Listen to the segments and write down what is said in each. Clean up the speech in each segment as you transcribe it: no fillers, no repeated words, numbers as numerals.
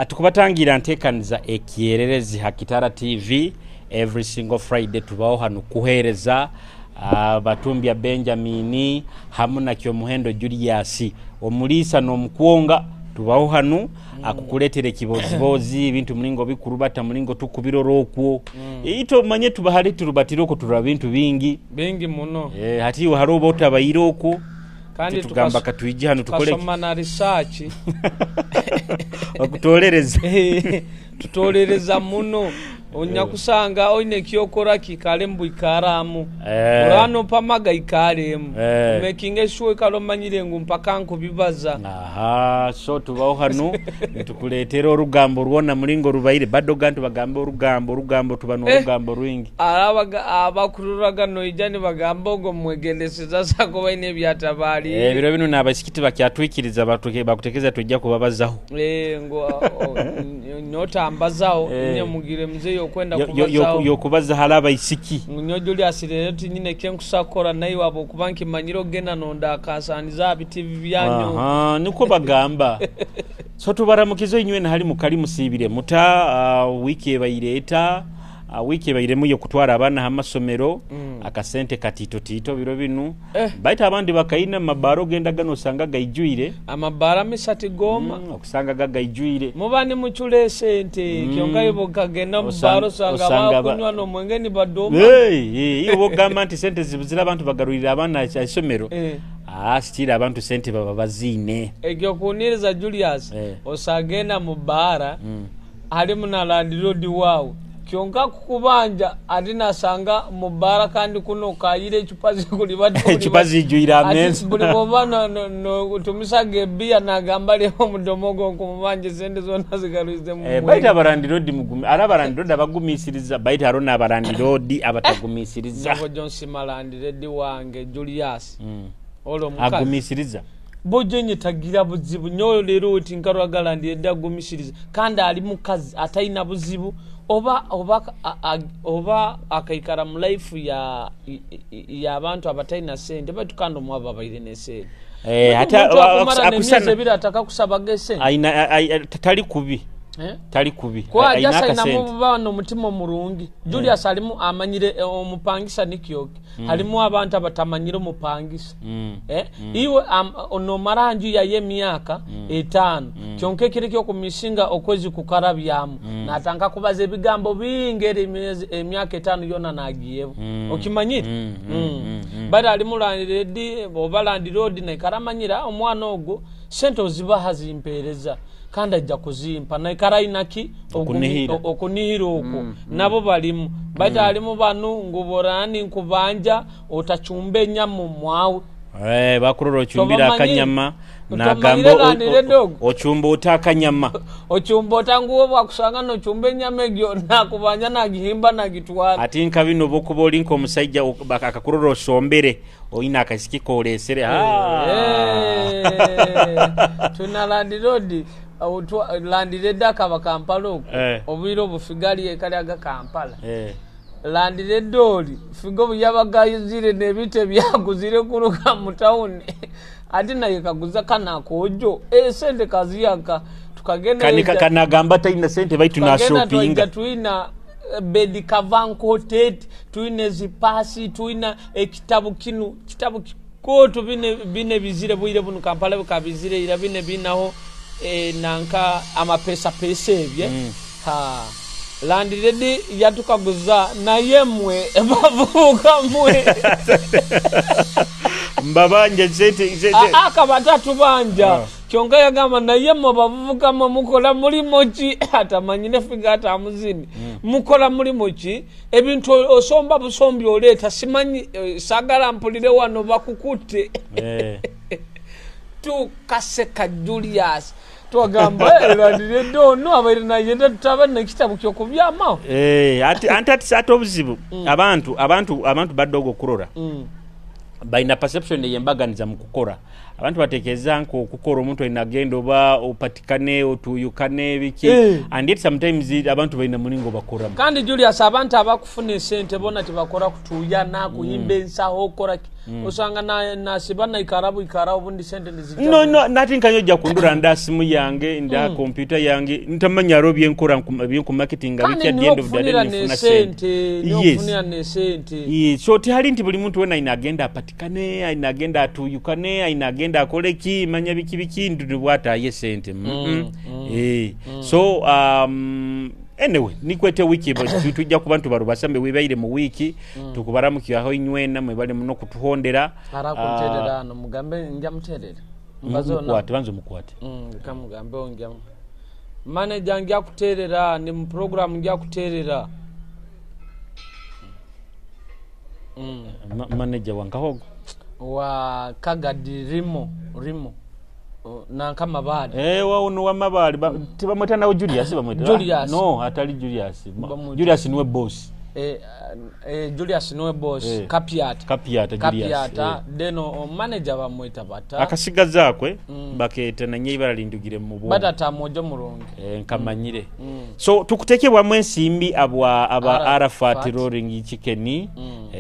Tukubatangira ntekaniza ekyererezi ha Kitara TV every single Friday, tubaho hanu kuhereza Batumbya Benjamin hamu na Kyomuhendo Julius, omuliisa n'omukwonga. Tubaho hanu akukuleetera ekibozibozi, ebintu mulingo bikurubata, mulingo tukubirora okwo. Itwe omanye tubahali turubatire okwo, turora bintu bingi. Bingi muno. Hati iwe hariho oba otabaire okwo. Kandi titugamba katwije hanu tukole tukasoma na research. Okutolereza. Tutolereza muno. Onyakusanga oine ekyokora kiikale mubwikaramu. Oraba nopamaga ikalemu. Omakinge sure oikale omanyire ngu mpaka nkubibaza. Aha, so tubaho hanu nitukuleetera orugambo rwona mulingo rubaire. Badoga ntubagambe orugambo, orugambo tuba n'orugambo rwingi. Abakuroraga noija nibagamba ogwo mwegendeseza asobola kuba aine ebyatabaaliire. Ebiro binu n'abaisiki tibakyatwikiriza, bakutekereza twija kubabazaho. Ngu nyowe otambazaho, inye mugire muzeeyi okwenda kubazaho. Y'okubaza hali abaisiki. Ngu nyowe Julius leero tinyine ekyenkusobola kukora naiwe habwokuba nkimanyire okugenda nondakansaniza aha bitivi byanyu. Aha, nikwo bagamba. So tubaramukize inywena hali mukali musiibire muta, wiiki ebaire eta? Wiiki ebairemu y'okutwara abaana ha masomero, akasente katiitotiito biro binu. Baitu abandi bakaine mu mabaara ogenda nosanga gaijwire. Amabaara misati gooma. Okusanga gaijwire. Muba nimucura esente kyonka iwe okagenda omu baara osanga bakunywa n'omwenge nibadooma. Iwe bw'okugamba nti sente zibuzire abantu bagarwirire abaana aha isomero, sitiiri abantu sente baba baziine. Eky'okuhuniiriza Julius, osagenda mu baara harimu na landiroodi waawe kyonka kukubanja ati nasanga mu baara kandi kunu okayire ecupa zikuribata. Ecupa zijwire ameeza. Ati buli bwoba notumisaga ebiya nagamba reba omudomo ogwo nkumubanja esente zona zigarwize mu mwenge. Baitu abalandiroodi mugumi, hariho abalandiroodi abagumisiriza baitu hariho n'abalandiroodi abatagumisiriza. Nyowe nsima landiredi wange Julius. Ole omukazi. Agumisiriza. Bojo inye tagira buzibu nyowe leero oti nkarwaga landiredi agumisiriza kandi ali mukazi ataina buzibu oba akaikara mu life ya y'abantu abataina sente baitu kandi omwabo abaire n'esente. Ate Omuntu akumara n'emyezi ebiri atakakusabaga esente. Aina, tali kubi. Tali kubi. Kuba just ainamu obuba n'omutima omurungi. Julius alimu amanyire omupangisa nikyoki. Harimu abantu abatamanyire omupangisa. Iwe nomara nju yaye emyaka 5 kyonka ekiro ekyokumisinga okwezi kukarabyamu natandika kubaza ebigambo bingi eri emyaka 5 yona nagiyeho. Okimanyire? Bari harimu landiredi oba landiroodi naikara amanyire omwana ogwo sente ozibaha zimpereza kandi aija kuzimpa naikara ainaki okunihira okwo. Nabo barimu. Baitu harimu banu ngu borani nkubanja otacumba enyama omwawe. Bakurora ocumbire akanyama nagamba ocumba ota akanyama. Ocumba ota ngu we bwakusanga nocumba enyama egyo nakubanja nagihimba nagitwara. Ati nka bino obwokuba ori nk'omusaija akakurora osombere oine akaisiki koresere. Twina landiroodi landiredi akaba Kampala okwo obwire obu Figa ari eka ari aga Kampala. Landiredi ori Figa obu yabaga aizire n'ebintu ebi yaguzire kuruga mu tawuni ati naye kaguza kano akoojo esente kaziyaka. Kanagamba taina sente baitu nashopinga. Twina bed cover nkoteti, twina ezipasi, twina ekitabu kinu, kitabu kikooto bine bizire bwire bunu Kampala bikabizire ira bine binaho nanka amapesa pesa ebye. Landiredi yatukaguza naye mwe bavubuka mwe. Mbabanja sente. Akaba tatubanja. Kyonka yagamba naye mwe bavubuka mwe mukola mulimo ki? Atamanyire Figa atamuzini. Mukola mulimo ki? Ebintu osomba busombi oleeta simanyi sagala mpulire wano bakukute. Tukaseka Julius. Twagamba landiredi ono abaire nayenda tutaba n'ekitabu ky'okubyamaho. Anti ate obuzibu abantu badogo kurora. Baina perception eyembaganiza mu kukora. Abantu batekereza nko okukora omuntu alina agenda oba opatikane otuyukane biki. And yet sometimes abantu balina mulingo bakoramu. Kandi Julius, abantu abakufuna esente bona tibakora kutuyana, kuhimba ensaho, okora ki. Osanga nasiba naikara bwikara, obundi sente nizijja. No, nati nkanyo ojja kundura nda simu yange, nda kompyuta yange, ntamanya aro byenkora byenkumarketinga kandi biki, at the niho end of the day okufunira nifuna sente. nesente, niho okufunira nesente. So tihali nti buli muntu wena aina agenda apatikane, aina agenda atuyukane, aina agenda akole ki, manya biki biki, ndudu bwataye sente. So anyway, nikwete wiki tujja kuba ntubarubasambe wibaire mu wiki, tukubaramukyaho inywena mwebale muno kutuhondera. Arakunterera hano, mugambe nja muterere. Mbazo na Mukwate, banza mukwate. Kamugambe nja manager nja kuterera, ni mu program nja kuterera. Manager wankahogo Wa Kagadi Rimo Rimo. Nanka Mabaale. Wa uno wa Mabaale tibamweta nawe Julius bamweta. Julius. No, atali Julius. Bamweta. Julius niwe boss. Julius niwe boss. Kapiata. Kapiata Julius. Kapiata. Deno manager bamweta bata. Akasigaza akwe baketa nanye ibara lindugire mu bwongo. Batata mwojo murungi. Nkamanyire. So tukutekebwamu ensimbi abwa aba Arafat. Arafat Rolling Chicken,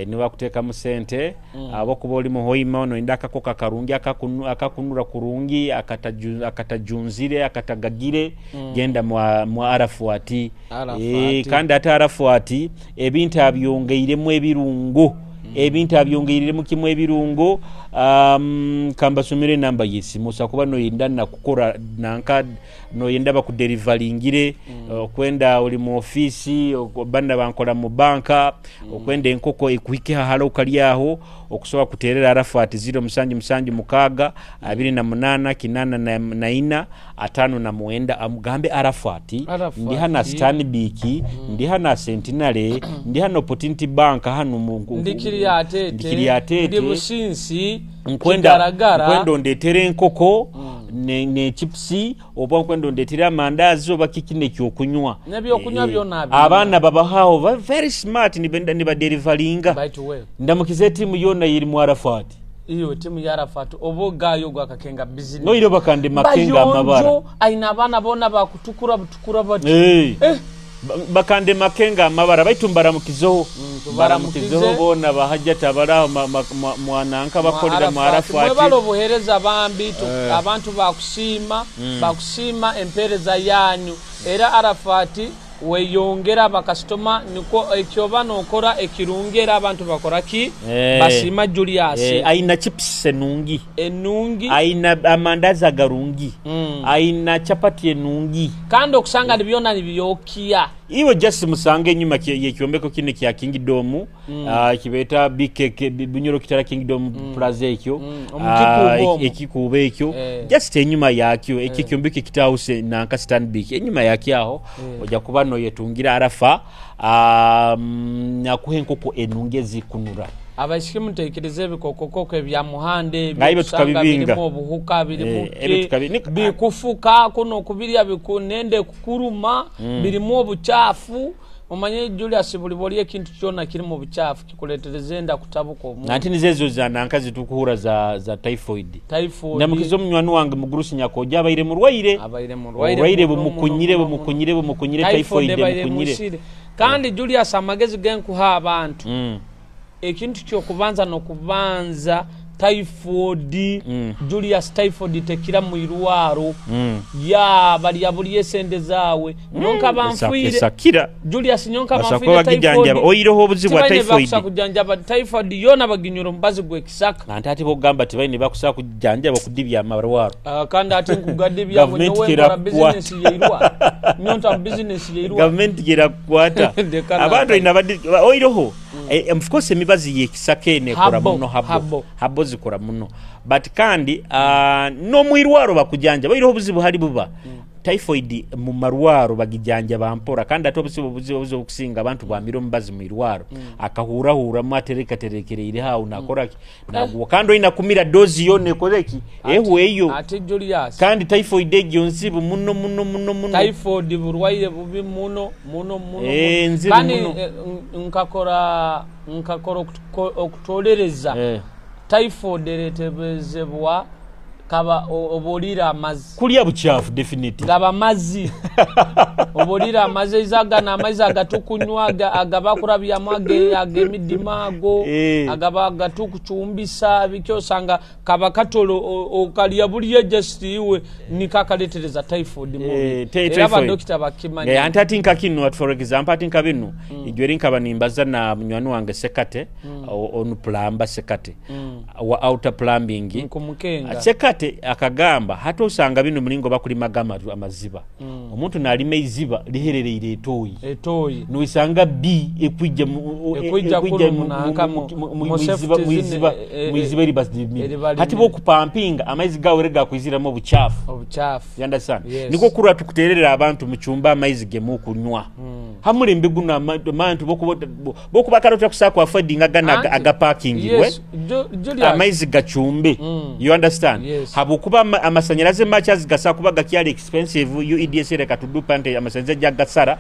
nibakuteekamu sente abokuba oli muhoima ono enda akakoko akarungi akakunura kurungi, akatajunzire, akatagagire, genda mwa Arafat. Arafat. Kandi ate Arafat ebintu abyongeiremu ebirungo. Ebintu abyongeiremu kimu ebirungo. Kambasomere enamba y'esimu, osobola kuba noyenda nakukora nanka noyenda bakuderivaringire, okwenda oli mu ofiisi, bana bankola mu banka, okwenda enkoko ekuhike hahara okalyaho, okusobola kuterera Arafat 0776 28 84 59, amugambe Arafat, Arafat. Ndi hana Stanbic, ndi hana Centenary, ndi hana Opportunity Bank hano Ndikiri atete. Ndikiri atete. Ndi Businsi. Nkwenda Kigaragara. Nkwenda ondetere enkoko ne chipsi, oba nkwenda ondetere amandazi oba kiki nekyokunywa. N'ebyokunywa byona abirina. Abaana babahawo very smart, nibenda nibaderivaringa. By the way. Ndamukize timu yona iri mu Arafat. Iyo timu ya Arafat obo gayo gwakakenga business. Noiro bakande makenga amabara. Bayonjo, aina abaana bona bakutukura butukura bati. Bakande makenga amabara baitu mbaramukizeho. Tubaramukize. Mbaramukizeho bona bahajjata abaraho mwananka bakolera mu Arafat. Mwebale obuheereza bambi, abantu bakusiima, bakusiima empeereza yanyu. Era Arafat weyongera bakasitoma, niko ekyoba nokora ekirungi era abantu bakora ki? Basiima Julius. Aina chips enungi. Enungi. Aina amandazi agarungi. Aina chapati enungi. Kandi okusanga byona nibyokia. Iwe just musange enyuma yekyombeko kino kya Kingdom, kibeeta BKK, Bunyoro Kitara Kingdom Plaza ekyo. Omukikuubo omwo. Ekikuubo ekyo. Just enyuma yakyo, ekyo ekyombeko ekitawuse nanka Stanbic, enyuma yakyo aho, ojja kuba noyetungira Arafa, nakuha enkoko enungi ezikunura. Abaishiki mutekereze ebikokokoko ebya muhanda ebyo, Nga ibyo kusanga tukabibinga. birimu obuhuka, birimu Ebyo ki, bikufuka, kuno kubirya nende kukuruma, birimu obuchafu. Omanye Julius, buli bwoli ekintu kyonna kirimu obuchafu kikuletereza enda kutabuka omuntu. Nanti nizezo za nanka zitukuhura za typhoid. Typhoid. Ndamukiza omunywani wange mugurusi Nyakoja abaire murwaire. Abaire murwaire Oburwaire muno, bumukunyire, muno, muno. bumukunyire, bumukunyire, Typhoid typhoid ebaire emukunyire. emusire. Kandi Julius, amagezi genkuha abantu. Ekintu kyokubanza nokubanza typhoid. Julius, typhoid tekira mu irwaro. Ya balya buli esente zaawe. Nyonka banfuire. Esakira. Julius, nyonka Basakwa banfuire bagijanjaba. typhoid. Oyireho obuzibu bwa Tibaine typhoid. bakusa kujanjaba typhoid yona baginyura omubazi gw'ekisaka. Anti ate bogamba tibaine bakusa kujanjaba okudibya amarwaro. Kandi ate nkugadibya ngo Gavumenti nyowe kera nkora business yeirwa. Nyonta business yeirwa. Gavumenti kera kukwata. Ndeka Abantu naka. ina badi oyireho. Of course emibazi y'ekisaka eno ekora Habo, muno, habo. Habo. Habo zikora muno. But kandi, n'omwirwaro bakujanja oyireho obuzibu hali buba. Typhoid mu marwaro bagijanja bampora, kandi ate obuzibu obuzibu obuzibu okusinga abantu bwamira omubazi mu irwaro. Akahurahuramu aterekaterekereire hawo nakora ki? Nagwo kandi oyina kumira dozi yona ekore ki? Ehweyo. Ate Julius. Kandi typhoid egyo nzibu muno muno muno muno. Typhoid burwaire bubi muno muno muno. Nzibu Kandi, muno. Nkakora okutolereza. Typhoid eretebezebwa Kaba obolira amazzi. Kulya buchafu definitely. Gaba mazzi. Obolira amazzi ezagana amazzi agatukunywa agabakurabyamu agemidima ago agaba gatukucumbisa bikyo osanga kaba katolo okalya bulya just iwe nikakaletereza typhoid mu. Era ba doctor bakimanya. Anti ati nka kino for example ati nka bino ijweri nkaba nimbaza na munywani wange Sekate onu plumber Sekate wa outer plumbing. Nkumukenga. Sekate akagamba hata osanga bino mulingo bakulimaga amaziba. Omuntu nalima iziba liherereire etoyi. Etoyi. Nuisanga B ekwijja muiziba eribazimira. Hati bo kupampinga amaizi gawe rega kwiziramu obuchafu. Obuchafu. You understand? Yes. Niko kurwa tukutererera abantu mu chumba amaizi gemu kunywa. Hamulembe guno abantu bokuba karota kusakwa affording agana agaparking. Yes. Amaizi gachumbe. You understand? Yes. Habukuba amasanyalaze machazi gasakuba gakyali expensive UEDS rekatudupa nte amasanyalaze jagasara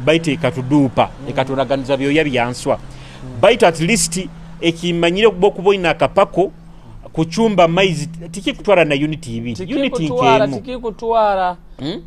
baite ikatudupa ikaturaganiza byoya byanswa. Baite at least ekimanyire bokuboina akapako kuchumba maizi tikikutwara na unity ibi. Unity nkemu. Tikikutwara.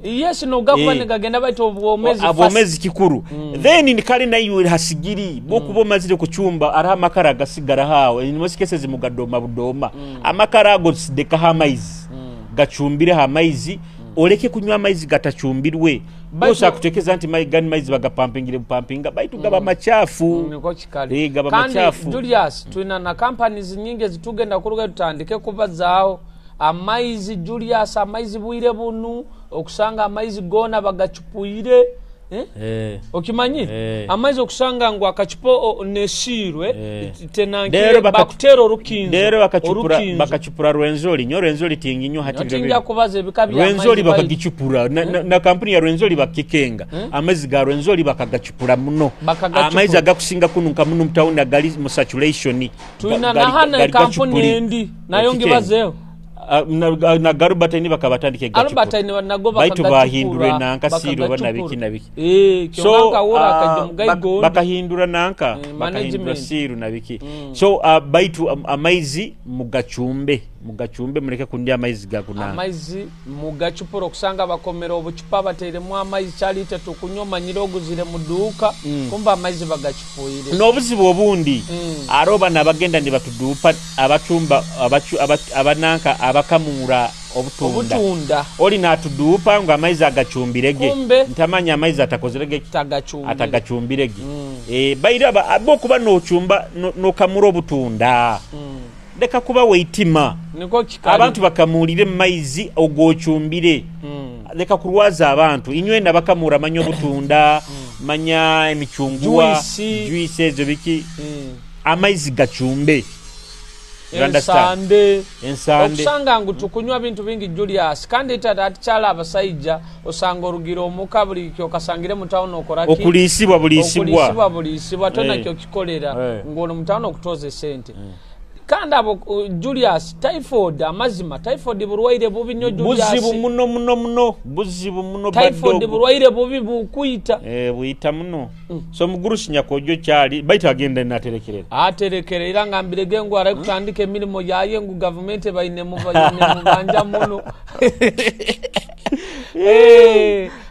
Yes no gakuba negagenda baite obwomezi. Obwomezi kikuru. Then nikali na iwe hasigiri bokubo mazire kuchumba araha makara gasigara hawo. In most cases mugadoma budoma. Amakara ago sideka ha maizi. Gachumbire ha maizi. Oleke kunywa amaizi gatachumbirwe. Bosa kutekeza nti mai gani maizi bagapampingire bupampinga baitu gaba machafu. Niko kikali. Gaba machafu. Julius twina na companies nyingi zitugenda kuruga tutandike kubazaawo amaizi Julius amaizi bwire bunu okusanga amaizi gona bagachupuire. Okimanyi amaizi okusanga ngu akachupo nesirwe tenanke bakutera orukinzo. Dero bakachupura Rwenzori nyo Rwenzori tinginyo hati tinja kubaza ebika bya Rwenzori bakagichupura na kampuni ya Rwenzori bakikenga amaizi ga Rwenzori bakagachupura muno amaizi agakusinga kununka muno mutauni agali mu saturation. Tuina na hana kampuni endi nayo ngibazeho na Garubatini bakabatandike gachupu. Garubatini nago baitu bahindure nanka siro bana biki na biki. So bakahindura nanka bakahindura siru na biki. So baitu amaizi mugachumbe mureke kundya amaizi gakuna. Amaizi mugachupuro kusanga bakomera obuchupa bateremu amaizi kyalite tukunyoma nyiroguzire muduka kumba amaizi bagachupuire. N'obuzibu obundi aroba nabagenda ndi batudupa abachumba abananka abakamura obutunda. Oli natudupa ngo amaizi agachumbirege. Ntamanya amaizi atakozerege atagachumbirege. Baira abokuba nochumba nokamura obutunda. Leka kuba weitima. Niko kikali. Abantu bakamulire maizi ogochumbire. Leka kurwaza abantu. Inywe nabakamura manya obutunda, manya emichungwa, juice ezo biki. Amaizi gachumbe. Ensande. Okusanga ngu tukunywa bintu bingi Julius kandi atikyala abasajja osanga orugira omuka buli kyo kasangire mutawuno okoraki okulisibwa bulisibwa tona kyo kikolera ngono mutawuno okutoza sente. Kandi abo Julius typhoid amazima typhoid burwaire bubi nnyo Julius. Buzibu muno buzibu muno typhoid burwaire bubi bukuyita buyita muno. So mugurusi nyakojo kyali baitu agenda naterekerera aterekerera era ngambirege ngu ara kutandika emirimu yaye ngu government bayine mubanja muno.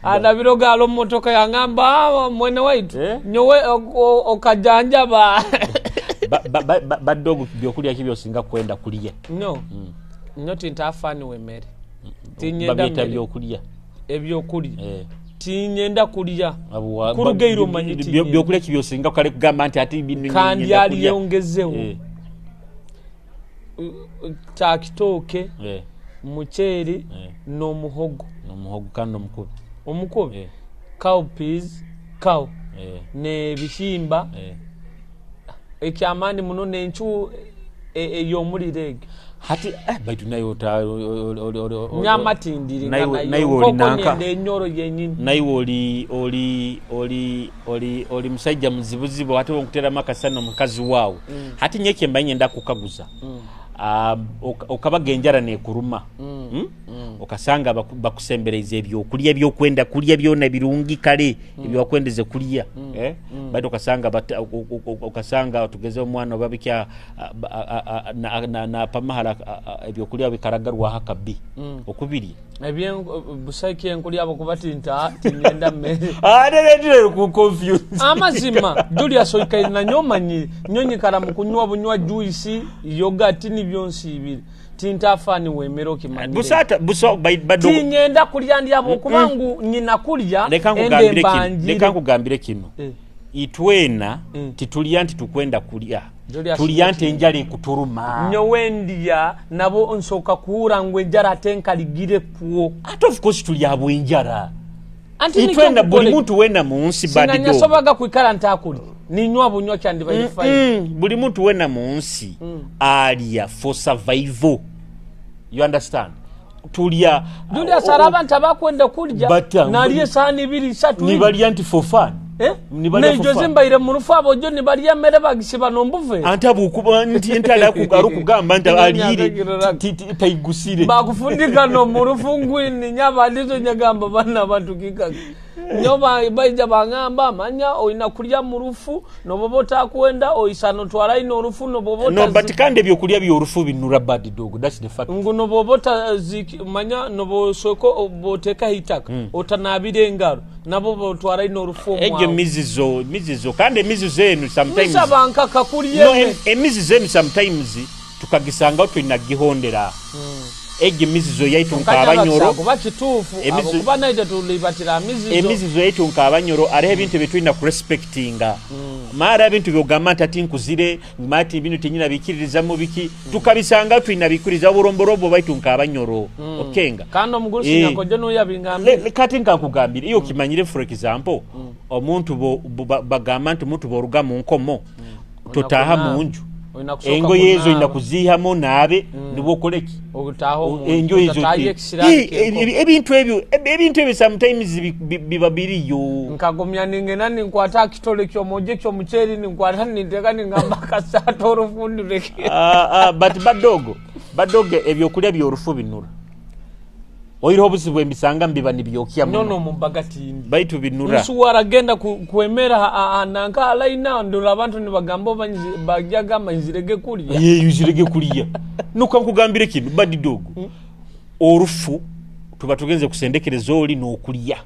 Anabiroga alo motoka yangamba mwene waitu nyowe okajanjaba. Badogo byokulya kibyo singa kwenda kulya. No. Not intafani wemere. Tinyenda byokulya. Ebyokulya. Tinyenda kulya. Kurugeiro manyiti. Byokulya kibyo singa kale kugamba nti ati binu kandi ali yongezeho. Takitoke. Mucheri no muhogo. No muhogo kandi omukubi. Omukubi. Cowpeas, cow. Ne bishimba. Ekyamani muno nenchu eyomulirege hati baitu nayo nyama tindiri nayo oli nanka enyoro yenyini nayo oli musajja muzibuzibu hati wonkutera makasano mukazi wawe. Hati nyeke mbanye nda kukaguza. Okabaga enjara nekuruma, Okasanga bakusembereize ebyokulya ebyokwenda kulya byona birungi kale ebyokwendeze kulya, eh? Baitu okasanga okasanga tugeze omwana oba biki napamahara ebyokulya bikaragarwaho akabi okubirya. Busaiki enkulya abakuba tinyenda mmere. Confuse. Amazima Julius oikaire nanyo omanyire nyo nyikara mu kunywa bunywa juice yogati nibyo nsiibire tintafani wemere okimanyire. Busata buso bado tinyenda kulya ndi abo kuba ngu nyina kulya. Leka nkugambire kino. Itwena titulya nti tukwenda kulya. Tulya nti enjala ekuturuma. Nyowe ndya nabo nsoka kuhura ngu enjara ate nkaligire kwo. Ate of course tulya abw'enjara. Itwena buli muntu wena mu nsi badido. Sinanyasobaga kwikara ntakulya. Ninywa bunywa kyandibaire fine. Buli muntu wena mu nsi alya for survival. You understand? Tulya. Julius araba nti abakwenda kulya. Nalye sahani 2 3. Nibalya nti for fun. Nejo zimbaire mu rufu abojo nibalya mere bagisiba nombuve. Ante abukuba nti entala arukugamba nti alire taigusire. Bakufundika no mu rufu ngwini nyabalizo nyagamba bana batukika. Nyo baija bangamba manya oina kulya mu rufu nobobota kwenda oisano twara ino rufu nobobota. No but kandi ebyokulya byorufu binura bad dog, that's the fact. Ngu nobobota manya nobosoko boteka hitaka otanabire engaro nabo botwara ino rufu omwa. Ejo mizizo kandi emizizo enu sometimes misabanka kakulye. No emizizo enu sometimes tukagisanga twinagihondera. Ejo mizizo yaitu nkabanyoro kuba kitufu abo naite tulibatira mizizo. Emizizo yaitu nkabanyoro ari ebintu bitwina kurespectinga. Mara ebintu byogamba nti ati nkuzire mati bino tinyina bikiririza mu biki tukabisanga twina bikuriza oburomborobo baitu nkabanyoro okenga. Kandi omugurusi nyakojo no yabingambye. Kati nkakugambira iyo kimanyire for example omuntu bagamba nti omuntu boruga mu nkomo totaha mu nju engo yezo ina kuzihamo nabe nibwo koleki enjo yezo ebintu ebyo ebintu ebyo sometimes biba biriyo. Nkagumya ningena ninkwata kitole kyomoje kyomucheri ninkwata ninteka ningamba kasato orufundi leke. But badogo ebyokulya byorufu binura. Oiro obuzibu embisanga mbiba nibyokia muno. No mumbagati indi. Baitu binura. Nsuwara genda kuemera nanka alaina ndola abantu nibagamba bagamba nzirege kulya. Ye yuzirege kulya. Nuka nkugambire kino bad dog. Orufu tuba tugenze kusendekereza oli n'okulya.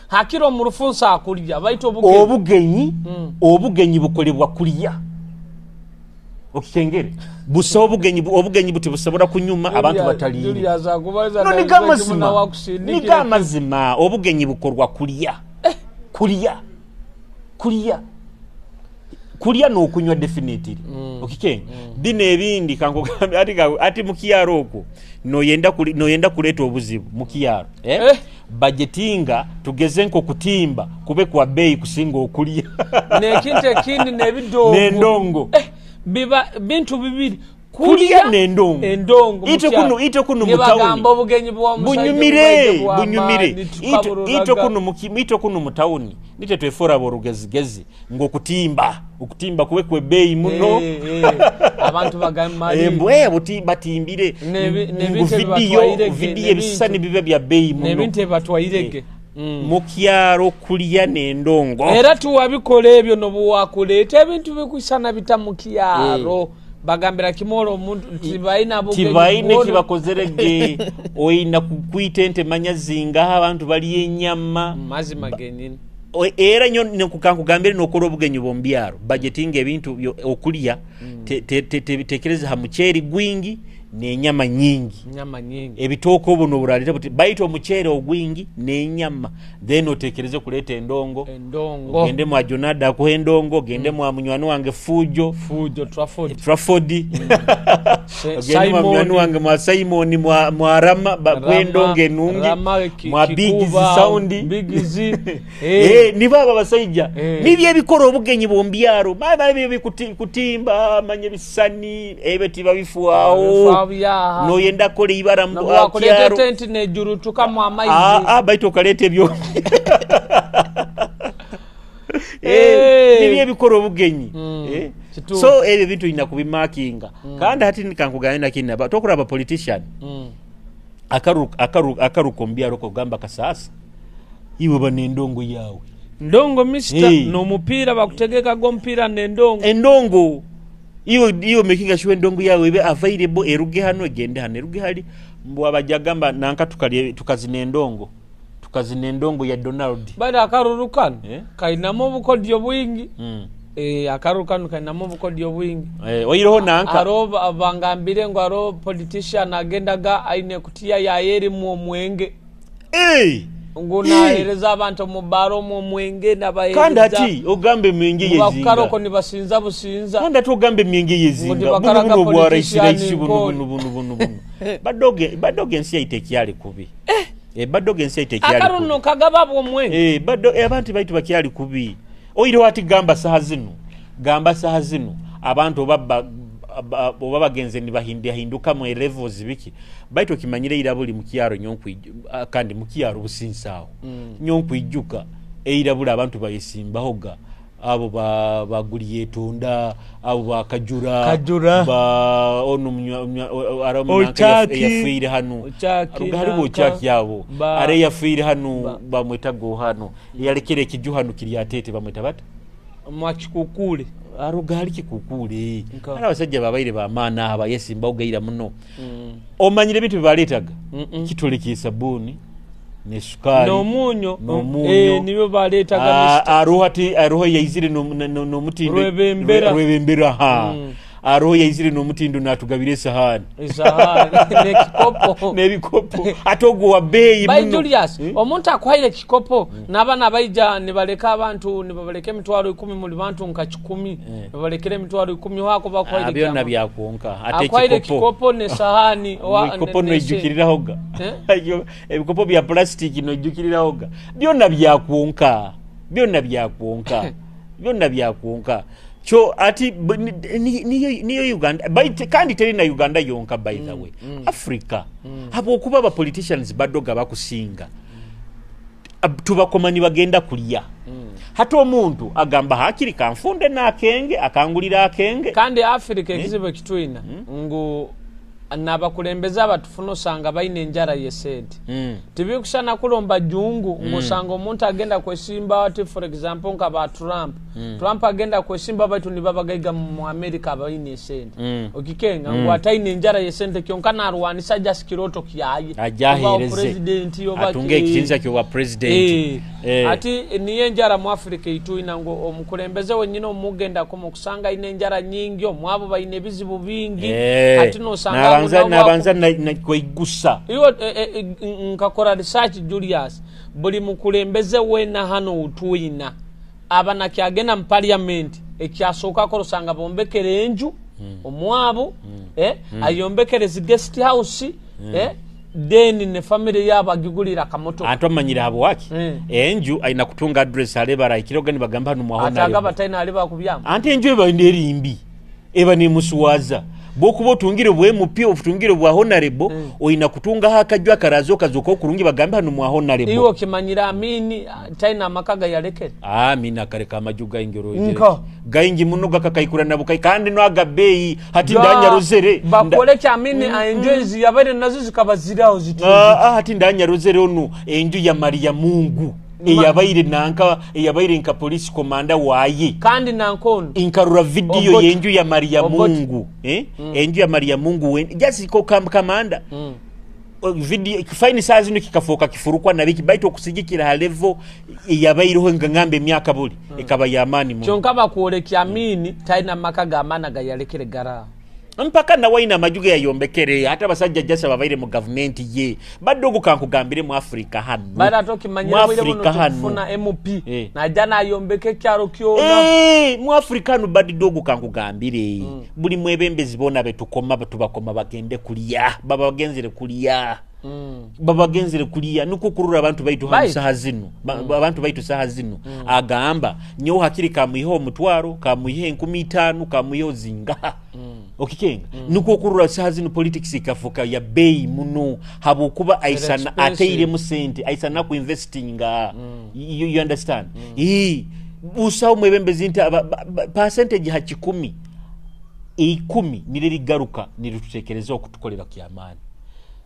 Hakiro mu rufu nsa kulya baitu obugenyi. Obugenyi bukolebwa kulya. Okikengere. Busa obugenyi buti busobora kunyuma abantu bataliire. No niga mazima obugenyi bukorwa kulya. Kulya. Kulya. Kulya n'okunywa definitely. Okikenge. Bino ebindi kankugambe ati mukyaro okwo noyenda kuleta obuzibu mukyaro. Budgetinga tugeze nko kutimba kube kwa bei kusinga okulya. Nekintu ekindi nebidongo. Nendongo. Biba bintu bibiri kulya nendongo. Endongo ite kuno mutauni obugenyi bwa bunyumire ite kuno mutauni nite twefora borugezigezi ngo kutimba kuwe kwe bei muno. Abantu bagamba embwe batimbire ngo video ebisani bibe bya bei muno nebintu batwairege. Mukyaro kulya nendongo. Era tuwabikola ebyo nobuwakuleta ebintu bikusana bita mukyaro. Bagambira kimoro omuntu tibaina bugenyi tibaine kibakozerege oina kukwita ente manya zinga abantu bali enyama mazima genyini. Era nyo nkugambire nokora obugenyi bombyaro budgeting ebintu okulya tekereza ha mucheri gwingi n'enyama nyingi. Nyama nyingi. Ebitoko obuno buraleta buti baito omuchere ogwingi n'enyama then otekereze kuleta endongo. Ogende mwa Jonada ku endongo, ogende mwa munywani wange Fujo Trafford. Ogende mwa munywani wange mwa Simon mwa Rama kwendongo enungi mwa Big Z Sound. Big Z. Ni baba basaija. Nibye ebikoro obugenyi bombyaro. Baba bye kutimba manye bisani ebe tibabifuawo. No yenda kole ibara mbu tenti nejurutuka mu amaizi. Baito kalete ebyo. Nibye ebikoro obugenyi. Kituufu. So ebyo ebintu olina kubimakinga. Kandi hati nikankugambye nakindi, tokuraba politician akaruka omu byaro kugamba kasasa iwe ba nendongo yawe. Ndongo mister. Hey. N'omupiira bakutegekaga omupiira n'endongo. Endongo iwe making sure endongo yawe ebe available, eruge hano egende hano, eruge hali mbwa bajagamba nanka tukazina endongo, tukazina endongo ya Donald. Bali akaruru kano Eh? kainamu obukodyo bwingi. Akaruru kano kainamu obukodyo bwingi. Oiroho nanka aro bangambire ngu aro politician agendaga aine kutiya yaye erimu omwenge. Ngu nahereza abantu omu baro omu omwenge nabahereza. Kandi ati ogambe emyenge yezinga. Bakukaroko nibasinza businza. Kandi ati ogambe emyenge yezinga. Ngo Buno tibakaraga buno bwa raisi politician raisi buno nkoli. Buno buno buno buno. Badoge ensi yaitu ekyali kubi. Badoge ensi yaitu ekyali Akaruno kubi. kagaba bwomwenge. Bado abantu baitu bakyali kubi. Oireho ati gamba saha zino. Gamba saha zino abantu oba bagenze nibahindahinduka mu levels biki. Baitu okimanyire ira buli mu kyaro kandi mu kyaro businsaawo. Nyonkwijuka eira buli abantu bayesimbahoga. Abo baguliye etunda, abo bakajura, Kajura. Ba ono ara munanka Ochaki. Yafiire hano. Ochaki Aruga hariho nanka. Ochaki abo. Are yafiire hano, bamwetaga hano. Yalekere ekiju hano kiri atete bamweta bata? Mwakikukule. Aruga hari kikukule. Nka. Ari abasajja babaire bamaana aba yesimba ogaira muno. Omanyire ebintu byebaletaga? Kitole ky'esabuni n'esukari. N'omunyo. N'omunyo. Nibyo baletaga, mister. Aruho ati aruho yaizire n'omutindo. Rwebembera. Rwebembera, ha. Aruho yaizire n'omutindo natugabira esahani. Esahani n'ekikopo. N'ebikopo. Ate ogwo wa bbeeyi By muno. Julius, omuntu akuhaire ekikopo n'abaana baija nibaleka abantu nibabaleka emitwaro 10 muri bantu nka 10. Nibalekera emitwaro 10 wako bakuhaire Byonna kyama. byakwonka. Ate Akuhaire ekikopo. ekikopo n'esahani Ebikopo noijukirirahoga. Ebikopo bya plastic noijukirirahoga. Byonna byakwonka. Byonna byakwonka. Byonna byakwonka. Kyo ati niyo Uganda. Kandi teri na Uganda yonka, by the way. Africa. Habwokuba aba politicians badoga bakusinga. Tubakoma nibagenda kulya. Hata omuntu agamba hakiri kanfunde n'akenge, akangulira akenge. Kandi Africa ekizibu ekitwina ngu n'abakulembeze abatufuna osanga balina enjara y'esente. Tibikusana kulomba jungu ng'osanga omuntu agenda kwesimba ati for example nka ba Trump. Trump agenda kwesimba baitu nibabagaiga mu America abalina esente. Okikenga ngu ataine enjara y'esente kyonka narwanisa just kiroto kyaye. Ajja Oba aheereze. president oba Atunge ekitinisa ky'obwa president. Ati niyo enjara mu Africa itwina ngu omukulembeze wenyini omugendako mukusanga ayina enjara nyingi omwabo balina ebizibu bingi. Ati nosanga nabo Nabanza na kwegusa. Iwe, nkakora research Julius, buli mukulembeze wena hano utwina aba nakyagenda mu parliament ekyasooka osanga bombekere enju omwabo, ayombekere zi guest house, then ne family yabo agigulira akamotoka. Antu amanyire abo waki? Enju ayina kutunga address alebara ikiroga nibagamba hano mwaho Ate agaba nalebo. talina ali bakubyamu. Ante enju eba nerimbi eba nemuswaza. Bwokuba otungire bwa MP, otungire bwa honorable, oyina kutungaho akaju akarazo kazoka okurungi bagambe hano mwa honorable. Iwe okimanyira Amini talina amaka gayalekere. Amini akareka amaju gaingi orogere. Nka. Gaingi muno gakakaikura nabukai kandi no agabeyi hati ndanyarozere. Bakole kya Amini enjoy yabaire nazo zikaba ziraho zitu. Hati ndanyarozere onu enju ya Maria Mungu. Eyabaire nanka, eyabaire nka police commander waye. Kandi nankono. Inkarura video Obote. yenju ya Maria Obote. Mungu. Enju ya Maria Mungu just ko kamanda. Video fine size no kikafoka kifurukwa nabiki baito okusigikira ha level yabaireho ngambe emyaka buli ekaba ya amani mu. Kyonka bakwolekya Amini talina maka ga maana gayalekere gara. Mpaka na waina amajuge yayombekere hata abasajja jasa babaire mu government ye badde ogu kankugambire mu Africa hano. Bada tokimanyira Mu bwire buno Africa hano. tukufuna MP. Najja nayombeka ekyalo kyona. Mu Africa hano badde ogu kankugambire. Buli mwebembezi bona betukoma tubakoma bagende kulya baba bagenzere kulya. Baba bagenzere kulya nuko kurura abantu baitu hano Baitu. saha zino. Abantu baitu saha zino. Agamba nyo hakiri kamuiho omutwaro kamuihe enkumi itaano kamuiho zinga. Okikenga. Nuko kurura saha zino politics ikafuka ya bei muno habokuba aisana Expensive. ateire mu sente aisana ku investinga. You understand? Busawo mwebembezi nti percentage ha 10 10 niririgaruka niritutekereza okutukolera kyamaani.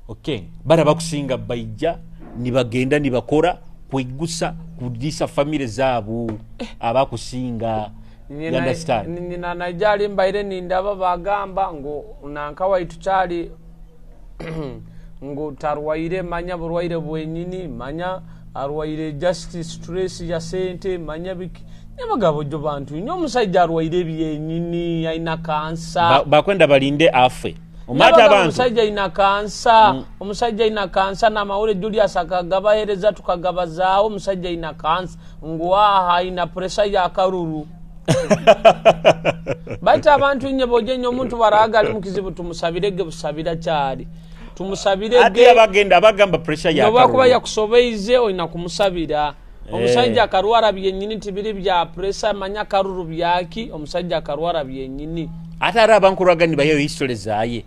Okay, bara bakusinga baija nibagenda nibakora kwigusa kudisa famire zaabo abakusinga. You understand? Nyina naijali mbaire nindaba bagamba ngu nanka waitu kyali ngu tarwaire, manya burwaire bwenyini, manya arwaire just stress ya sente, manya biki. Nyabagabo jo bantu nyo omusajja arwaire byenyini aina kansa. Bakwenda balinde afe. Omata abantu. Omusajja aina kansa, omusajja aina kansa na mawule Julius akagabahereza tukagabazaawo, omusajja aina kansa ngu aha aina pressure ya karuru. Baita abantu nye boje omuntu baraga ali mukizibu tumusabirege busabira kyali. Tumusabirege. Ati abagenda abagamba pressure ya karuru. Nobakuba yakusobeize oyina kumusabira. Omusajja akarwara byenyini tibiri bya pressure, manya karuru byaki, omusajja akarwara byenyini. Ate ari abankuraga nibayo history zaye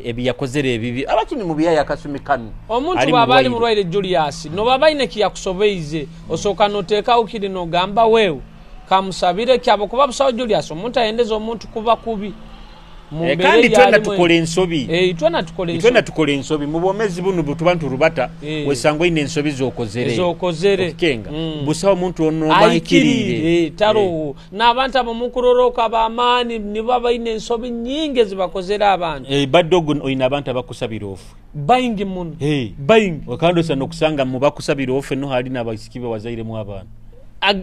ebiyakozere ebibi abakini mu biyaya akasumi kanu. Omuntu baba ali mulwaire Julius no baba ine kiyakusobeize osoka noteka ukiri no gamba wewe kamusabire kyabo kuba busawo Julius omuntu ayendeza omuntu kuba kubi. Kandi twena tukole ensobi. Twena tukole ensobi. Twena tukole ensobi mu bomezi bunu butubantu rubata wesangwa ine ensobi zokozere. Zokozere. Okenga. Busawo omuntu ono bahikirire. Taro n'abantu abamukuroroka abamani nibo baine ensobi nyingi zibakozera abantu. Badogo oyina abantu abakusabira ofu. Baingi muno. Baingi. Wakando sana okusanga mu bakusabira ofu no hali n'abasikibe wazairemu abantu.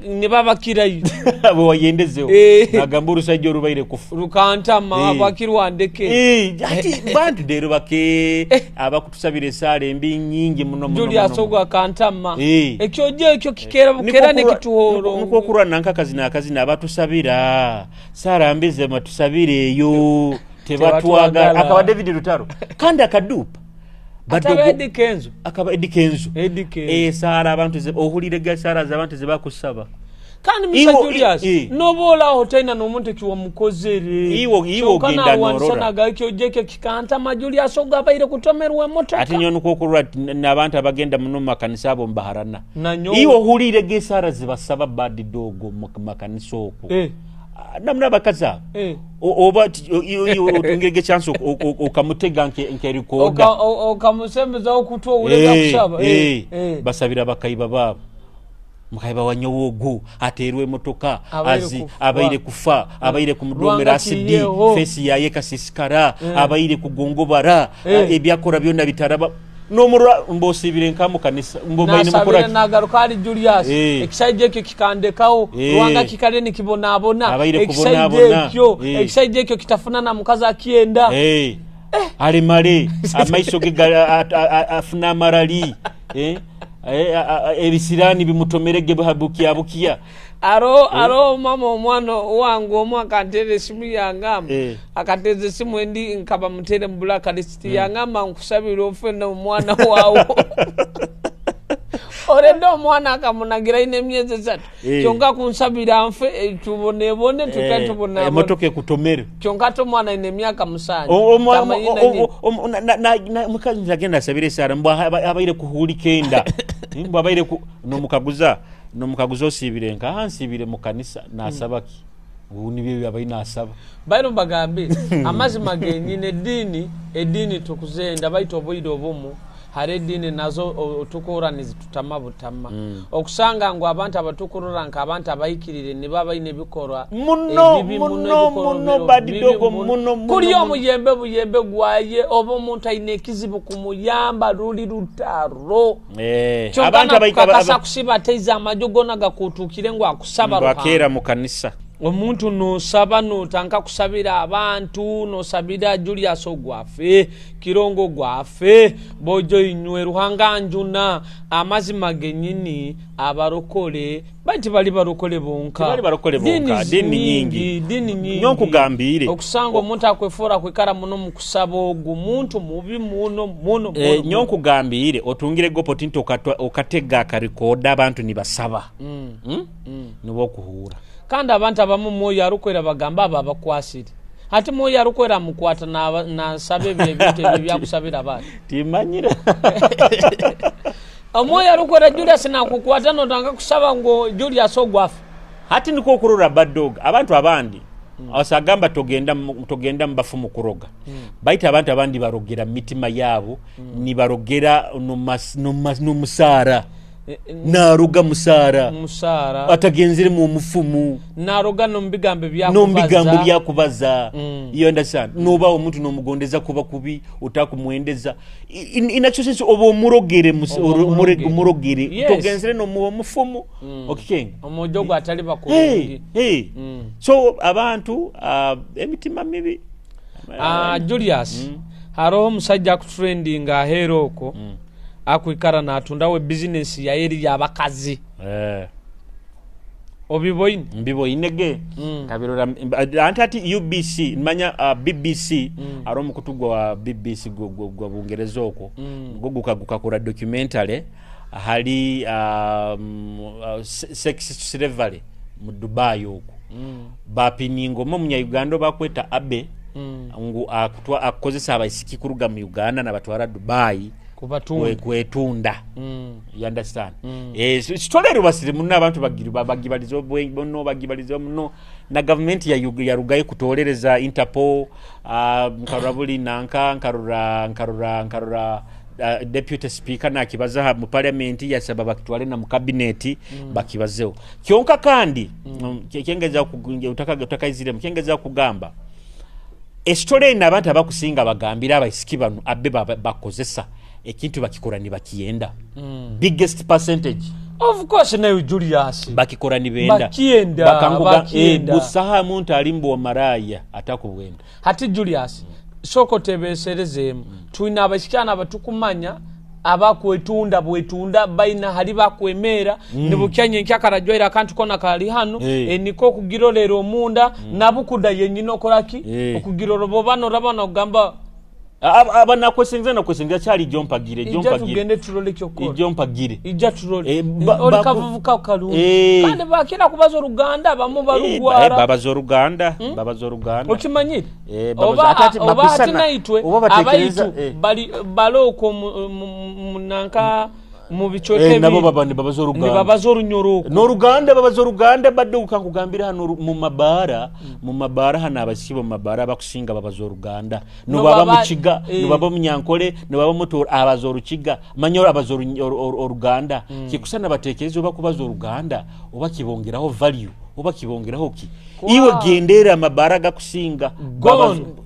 Nibabakirayo abo wayendezeho nagamba urusajja orubaire kufa rukantama abakirwandeke ati bantu dero bake abakutusabira esaala embi nyingi muno muno Julius ogwa kantama ekyo je ekyo kikera bukera nekituhoro nko kurwana nkakazi nakazi nabatusabira sara mbize matusabire eyo tebatwagala akaba David Rutaro kandi akadupa Badogo Eddy Kenzo akaba Eddy Kenzo sara abantu ohulire ga sara z'abantu zebakusaba kandi Mr Julius nobola hotaina n'omuntu kiwa mukozere iwo genda norora naga ojeke kikanta ma Julius ogabaire kutomerwa emotoka ati nyono kokurwa n'abantu abagenda muno makanisa abo mbaharana iwo hulire ga sara zibasaba bad dogo mu makanisa okwo namna bakaza oba otungege chance okamutega nkerikoda okamusembeza okutwa ulega kusaba basabira bakaiba babo mukaiba wanyowogo aterwe emotoka azi abaire kufa abaire kumudomera asidi fesi yaye kasisikara abaire kugongobara ebyakora byonna bitaraba nomurwa mbosibire nka kanisa mbobaine mukora nagaruka ali Julius ekisajja ekyo kikandekawo rwanga kikale nikibonabona ekisajja ekyo kitafuna na mukazi akienda ale male amaiso ge afuna amarali ebisirani bimutomerege bukia bukia aro mama omwana wangu omwe akantere esimu yangamba akateze esimu endi nkaba mutere mu black list yangamba nkusabira ofe n'omwana wawo orende omwana akamunagira ine emyezi 3 kyonka kunsabira nfe tubonebone tukatubona emotoka ekutomere kyonka to omwana ine emyaka 7 mukazi agenda asabira esara mbwa abaire kuhulika enda mbwa abaire nomukaguza nomukaguza osibire nka nsibire mu kanisa nasabaki nibyo abaina asaba bairo bagambe amazima genyine edini tukuzenda baito obuire obumu hari edini nazo otukura nizitutama butama okusanga ngu abantu abatukurura nka abantu abayikirire niba baine bikorwa muno muno muno badidogo muno kuri omuyembe buyembe gwaye oba omuntu aine ekizibu kumuyamba ruli rutaro abantu abayikabasa kusiba teiza amajo gona gakutukire ngu akusaba bakera mu kanisa omuntu nosaba notanka kusabira abantu nosabira Julius ogwafe Kirongo gwafe bojo inywe Ruhanga njuna amazima genyini abarokole banti bali barokole bonka bali barokole bonka dini nyingi nyonkugambire okusanga omuntu akwefora kwikara muno mukusaba ogu muntu mubi muno muno nyonkugambire otungire gopo tinto okatega akarikoda abantu nibasaba nibo kuhura kandi abantu abamu mwoyo arukwera bagamba aba abakwasire ati mwoyo arukwera mukwata na nsabe ebintu ebyo byakusabira abantu timanyira omwoyo arukwera Julius nakukwata notanga kusaba ngo Julius ogwafe hati niko okurora bad dog abantu abandi Asagamba togenda mu bafumu kuroga. Baita abantu abandi barogera mitima yabo, nibarogera n'omusaara. Naroga musaara atagenzere mu mufumu, naroga n'omubigambo byakubaza. You understand? Noba omuntu nomugondeza kuba kubi, otakumwendeza. In actual sense oba omurogere, murogere. Togenzere n'omufumu. Okikenga omujogo atali bakulungi. Hey. So abantu emitima mibi. Julius, haroho omusajja akutrendinga ahero oko. Akwikara natundawe business ya eri yabakazi. Obiboine mbiboinege. Kabirora anti ati UBC manya BBC ari omukutu gwa BBC gwa Bungereza okwo go gukakora documentary hali sex slavery mu Dubai okwo. Bapiningo mu munya Uganda bakweta Abe ngu akozesa abaisiki kuruga mu Uganda nabatwara Dubai kwetunda. You understand? Sitolero basiri muno abantu bagibalizo muno bagibalizo muno na government ya yarugaye kutolereza Interpol, nkarura buli nanka nkarura deputy speaker na kibaza mu parliament yasaba bakitwale na mu cabinet bakibazeho. Kyonka kandi kyengeza utakaizire kyengeza kugamba estore na abantu abakusinga bagambira abaisiki bano abe bakozesa ekintu bakikora ni bakienda. Biggest percentage of course nayo Julius bakikora ni benda bakienda bakanguga busaha muntu alimbo maraya atakubwenda. Hati Julius soko tebeserezemu tuina abasikana abatukumanya abakwetunda bwetunda baina hali bakwemera nibukyanye nkyakara akantu kona kali hano. Niko kugirolera omunda nabukuda yenyino okoraki okugiroro bobano rabana ogamba abana kwesenza na kwesenza cyali jompagire ijja tugende turole kyokora ijompagire ijja turole oli kavuvuka kalungi kandi bakira kubaza Oluganda bamu barugwara babaza Oluganda babaza Oluganda okimanyire oba ati naitwe abaitu bali baloko munanka mu bichoke nabo babandi babaza Oluganda ni babaza Orunyoro no Ruganda babaza Oluganda badde ukangugambira hano mu mabara hano abasibo mu mabara bakusinga babaza Oluganda no baba mukiga no baba munyankole no baba mutora abaza Orukiga manyoro abaza Oluganda kikusana batekereza oba kubaza Oluganda oba kibongeraho value oba kibongeraho ki iwe gendera amabara gakusinga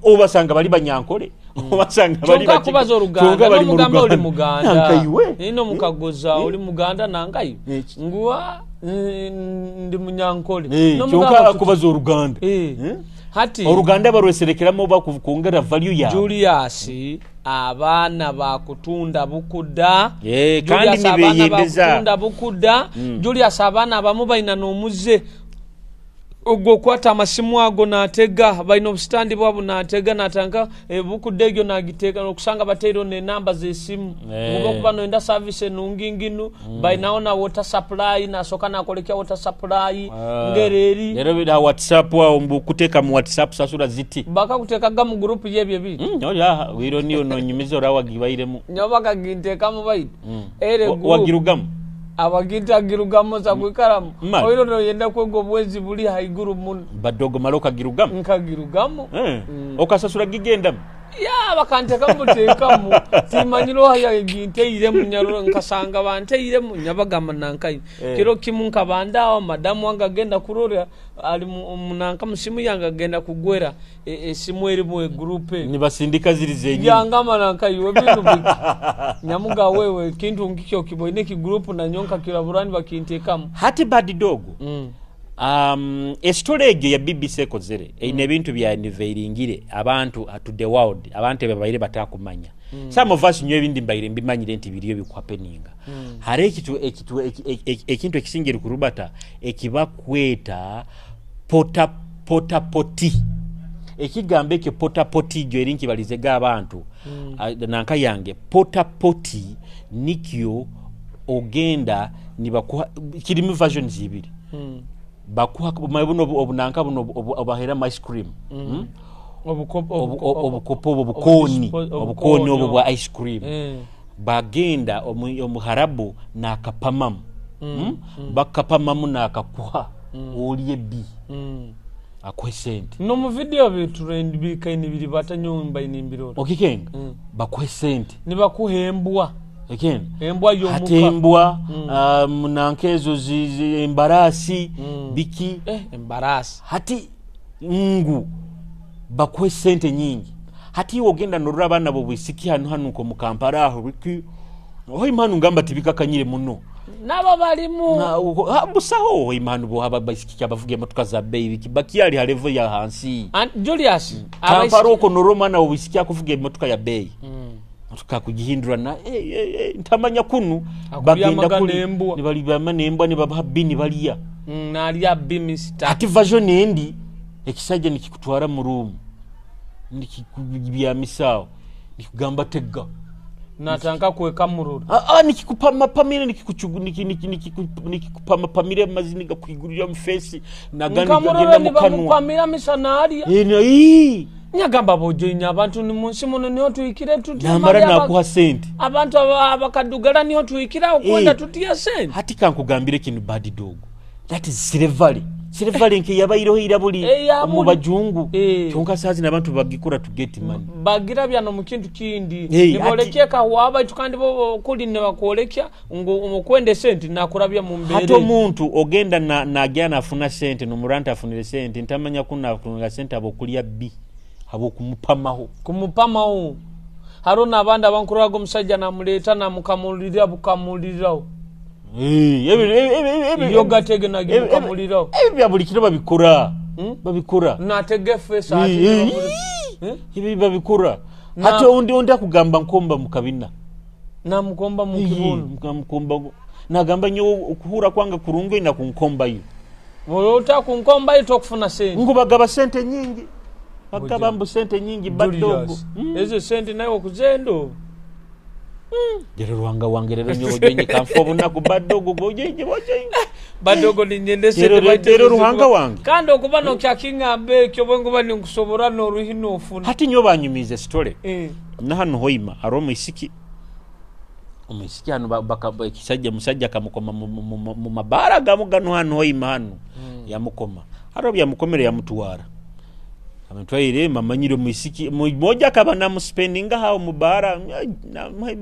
obasanga bali banyankole obasanga bali bakubaza Oluganda nomugamba oli muganda ino mukagoza oli muganda nangayo nguwa ndi munyankole nomugamba kubaza Oluganda. Hati Oluganda barweserekeramo bakungera value ya Julius abaana bakutunda bukuda. Kandi nibeyendeza bakutunda bukuda. Julius abaana abamu baina n'omuze ogwo kwata amasimu ago natega baina obustandi bwabo natega natanka bukudde egyo nagiteka okusanga bateiro ne namba z'esimu ngoba kuba noenda service nunginginu bainaona na water supply nasoka nakolekya water supply ngereri lero bida WhatsApp wao mbukuteka mu WhatsApp sasura ziti bakakutekaga mu group yebye bi oya wiro niyo nonyumiza orawagibairemu nyoba kaginteka mu baitu ere group wagirugamu abagitagirugamu za kwikaramu oiro no yenda kwego bwezi buli haiguru muno badogo maloka girugamu nkagirugamu okasasura gigendamu ya bakanteka mutekamu timanyiro haya ginteire munyaruro nkasanga banteire munyabagamba nankai kiro kimu nkabandao madamu wanga agenda kurora ali munanka musimu yanga agenda kugwera esimu eri mu group nibasindika ziri zenyi yangama nankai we bintu nyamuga wewe kintu ngikyo kiboine ki group na nyonka kiraburani bakintekamu hati bad dogo estore egyo ya BBC ekozere eine ebintu bya niveiringire abantu to the world abantu babaire batakumanya. Some of us nyo ebindi mbaire mbimanyire nti biriyo bikwapeninga. Hare ekitu ekintu ekisingire kurubata ekibakweta pota poti ekigambo ekyo pota poti gyo eri nkibalizega abantu nanka yange pota poti nikyo ogenda nibakuha kirimu versions ibiri. Bakuha buno obunanka buno obahera ice cream obukopo obukoni obwo bwa ice cream bagenda omuharabu nakapamamu bakapamamu nakakuha olye bi. Akuhe sente. Nomu video bitrend bikaine biri batanyomba inimbirora. Okikenga bakuhe sente. Nibakuha embwa. Ekenga embwa yomuka. Hati embwa nankezo embarasi biki embarasi. Hati ngu bakuhe sente nyingi. Hati iwe ogenda norora abaana b'obwisiki hanu hanu nko mu Kampala aho biki Hoima hanu ngamba tibikakanyire muno. Nabo balimu. Busaho hoima hanu bo haba baisiki abavuga emotoka za bei biki bakyali ha level ya hansi. Julius Kampala oko norora omwana w'obwisiki akuvuga emotoka ya bei. Motoka kugihindura na ntamanya kunu bagenda kuli nibali bamana embwa nibabaha bini baliya. Nalya bimista. Hati version endi ekisajja nikikutwara mu room. Nikikubyamisao. Nikugamba tega. Natanka kuweka mururu. Nikikupama pamire nikikupama pamire mazini gakwigurira mu face nagandi gagenda mu kanwa. Nkamurora misanaria. Nyagamba bojoinya abantu ni munsi muno niho tuikire tuti. Namara nakuha sente. Abantu abakadugala niho tuikira okwenda tutiya sente. Hati kankugambire kinu bad dog. That is slavery. Slavery nke yabayireho irabuli mu bajungu. Kyonka sazi n'abantu bagikora to get money. Bagira byano mu kintu kindi. Nibolekye kahwaba kandi bo kuli ne bakolekya ngo okwende sente nakurabya mu mbere. Hati omuntu ogenda na najana afuna sente nomuranta afunire sente ntamanya kuna afunira sente abokulya bi abo kumupamaho. Kumupamaho. Harona abandi abankurago omusajja namuleta namukamulira bukamuliraho. Yoga tege na gimukamuliraho. Ebyo buli kiro babikora. Babikora. Natege face ati. Ibi babikora. Hati undi akugamba nkomba mukabina. Namukomba mu kibuno. Namukomba. Nagamba nyo okuhura kwanga kurungu ina kunkomba yo. Wolota kunkomba yo tokufuna sente. Ngo bagaba sente nyingi. Bagaba mbu sente nyingi badogo. Ezo sente nayo okuzendo. Jero ruhanga wange rero nyobo jenye kanfo obunaku badogo bojenye bojenye. Badogo ninyende sente rero ruhanga wange. Kandi okuba no kyakingambe ekyo bwenguba ninkusobora n'oruhino ofuna. Hati nyo banyumize story. Na hano hoima aro mwisiki. Omwisiki hano baka kisajja musajja kamukoma mu mabara gamugano hano hoima hano. Yamukoma. Haro byamukomere yamutwara. Ametwaire mamanyiro mwisiki moja akaba namuspendinga hao mubara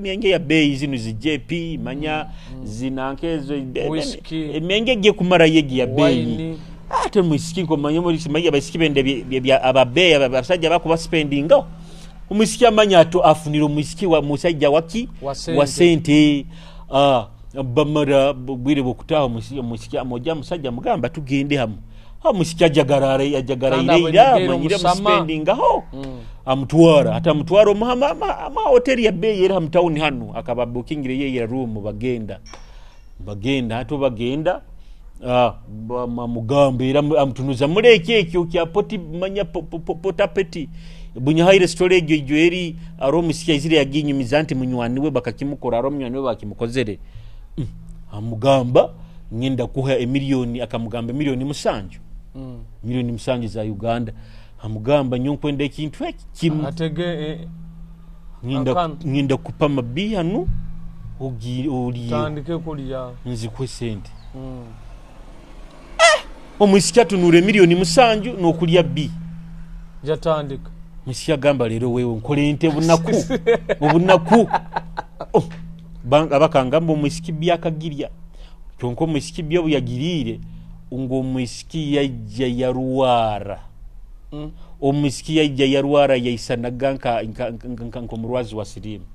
myenge ya bei zino zi JP manya zinankezo emyenge giye kumara yegi ya bei. Ate mwisiki nkomanya muri simanya basiki bende bya ababe abasajja bakuba spendinga. Omwisiki amanya ato afunira omwisiki wa musajja waki wa sente. Bamara bwire bokutaho mwisiki moja musajja mugamba tugende hamu. Musiki ajagarara ira manyire spending aho. Amutwara hata amutwara ama hoteli ya bei era mtown hano akaba bookingire ye room bagenda hato bagenda mugambe era amutunuza muleke ekyo kya poti manya potapeti bunyahaire storage ejo eri aro musiki izire yaginyumiza nti munywani we bakakimukora aro munywani we bakimukozere. Amugamba ngenda kuha emiliyoni akamugamba milioni 7. Milioni 7 za Uganda. Amugamba nyonkwenda ekintu eki kimu. Atege ngenda kupa mabi hano oli tandike kulya nzikwe sente. Omwisiki atunure milioni 7 n'okulya bi. Jatandika. Mwisiki agamba leero wewe nkole nte bunaku. Obunaku. Abakangamba omwisiki byakagirya. Kyonka omwisiki byo yagirire ngo omwisiki yajja yaruwara. Omwisiki yajja yaruwara yaisanaga nka omurwazi wa sirimu.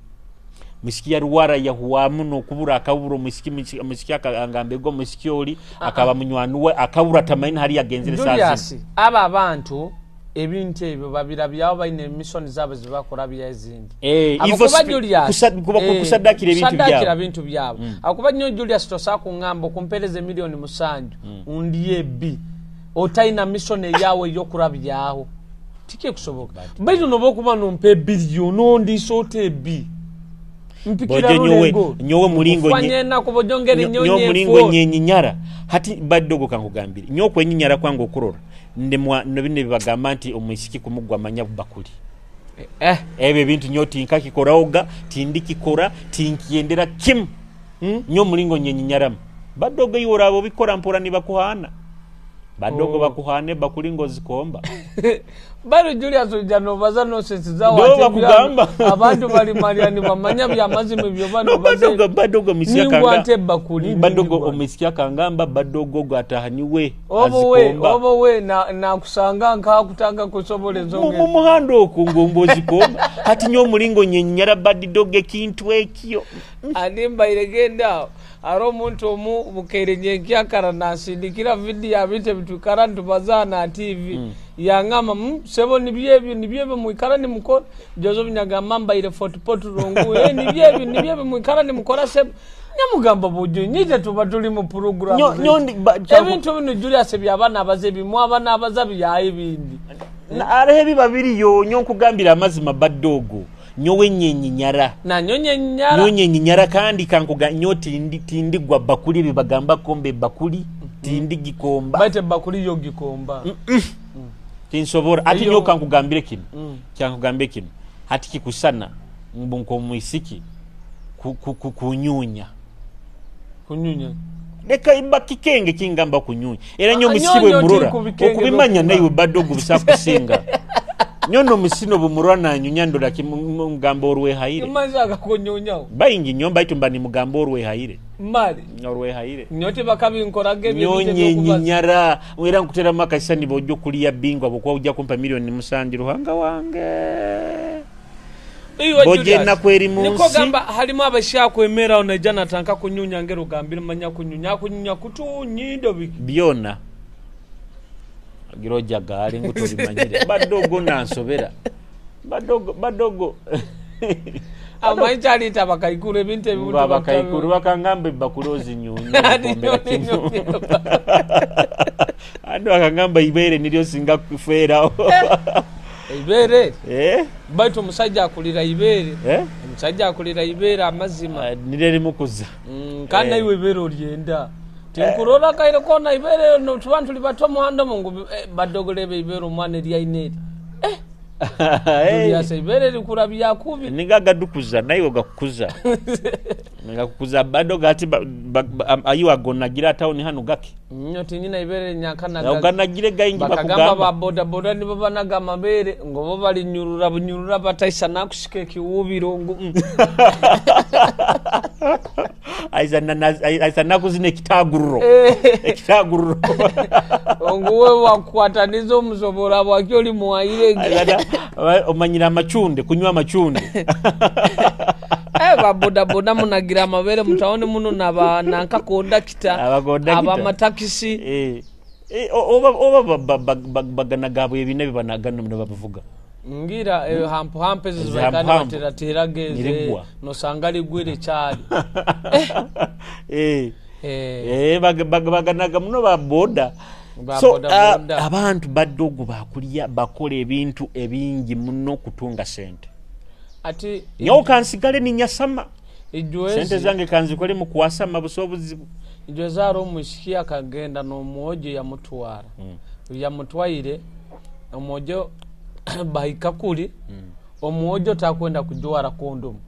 Mwisiki yaruwara yahuwamu n'okubura akabura omwisiki akangambego omwisiki oli akaba munywani we akabura tamaini hari yagenzere sazi. Aba abantu ebintu ebyo babirabyawo balina emisoni zaabwe zebakora bya ezindi. Kusadakira ebintu byabwe. Akuba nnyo Julius tosa kungamba okumpereza milioni 7 undiye bi otalina misoni eyawe ey'okurabyawo tikye kusoboka. Baitu noba okuba nompa ebiliyoni nondiisa ota ebi nyowe mulingo nyenyinyara. Hati badogo kankugambire nyowe kwenyinyara kwange okurora ndemwa nobine bibagamba nti omwisiki kumugwa manya bakuli. Ebyo bintu nyo tinkakikoraoga tindikikora tinkiyendera kim. Nyo mulingo nyenyinyaramu badogo iworabo bikora mpora nibakuhana. Badogo bakuhane bakuli ngozikomba. Bali Julius ojja nobaza nonsense zawo. No, Ate bakugamba. Abantu bali Mariani bamanya bya mazima ebyo bano No, baze. badogo badogo omisikia Ningwa kanga nte bakuli, badogo ningwa. omisikia kangamba badogo gatahaniwe Obo we azikomba. Obo we na kusanga nkakutanga kusobola ensonga. Mu muhanda okwo ngomba ozikomba hati nyo omulingo nyenyara badidogo ekintu ekyo. Ani mbaire genda ari omuntu omu bukeire nyenkyakara nasindikira vidiyo abintu ebitwikara nitubazaana ha TV. Yangamba, sebo nibyebyo nibyebyo mwikara nimukora jozo binyagamba mbaire Fort Portal ngu nibyebyo mwikara nimukora sebo nyamugamba bujo nyije tuba tuli mu program. Nyo Ebintu bino Julius byabana abaze bimwe abana abaza byayi bindi. Arehe biba biriyo nyo nkugambira amazima badogo nyowe nyenyinyara. Na nyonye nyara. Nyonye nyinyara kandi kankuga nyo tindi tindi gwa bakuli bibagamba kombe bakuli tindi gikomba. Baite bakuli yo gikomba. Tinsobora ati Eyo nyo kankugambire kino. Kyankugambire kino. Hati kikusana mbunko muisiki kunyunya. Kunyunya. Leka iba kikenge kingamba kunyunya. Era nyo Ah, musiwe nyo murora. tikubikenge Okubimanya byokuba. nayo badogo bisakusinga. Nyono musino bumurwa na nyunya ndola kimugamba orwehaire. Mazi akakunyunyaho. Bayingi nyomba itumba ni mugamba orwehaire. Mali. Orwehaire. Nyote bakabinkoraga ebyo Nyonye ebintu ebyokubaza. nyinyara. Era nkutera makasani bojjo kuliya bingwa bokwa ujja kumpa milioni 7 ruhanga wange. Iwe Boje Julius, ennaku eri mu niko nsi. gamba halimu abashakwemera onaija natanka kunyunya ngero gambira manya kunyunya kunyunya kutunyindo biki. Byona. Giroja gaali ngu tobimanyire. Badogo nansobera. Badogo badogo. Amanyi kyaliita abakaikuru ebintu ebimu Ngo abakaikuru bakangamba bakulu ozinyunya omukombera kimu. Andi bakangamba ibeere niryo singa kufeerawo. Ibeere. Eh? Baitu omusajja akulira ibeere. Eh? Omusajja akulira ibeere amazima. Niryo erimukuza. Kandi naiwe ibeere oryenda. Tinkurora kaire kona ibeere no tuba tuli bato omuhanda mungu badogolebe ibeere omwana eryaine eri. Julius ibeere rikura byakubi. Ninga gadukuza naye ogakukuza. Ninga kukuza bado gati ayiwa agonagira town hano gake. Nnyo tinyina ibeere nyakana Na oganagire gaingi bakagamba bakugamba. Ba boda boda nibo banaga amabere ngo bo balinyurura bunyurura bataisa nakushika ekiwubiro ngu. Aiza na aiza nakuzina ekitagururo. Ekitagururo. Ngu we wakwataniza omusobora bwaki oli muwaire. Aiza omanyira amachunde kunywa amachunde. Ba boda boda munagira amabere mutawone muno naba nanka kondakita. Aba kondakita. Aba matakisi. Oba baganaga bwe ebina bibanagana muno babivuga. Ngira hampu hampu ezo Ezi zibakana hampu hampu. batera terageze, Nirigwa. nosanga ligwire kyali. Baganaga muno ba boda. Ba So, boda boda. Abantu badogo bakulya bakola ebintu ebingi muno kutunga sente. Ati nyowe kansigale ninyasama. Ijwezi. Sente zange kanzikole mu kuwasama busobuzibu. Ijwezi ari omushiki akagenda n'omwojo yamutwara. Yamutwaire omwojo bahika kuri. Omwojo takwenda kujwara kondomu.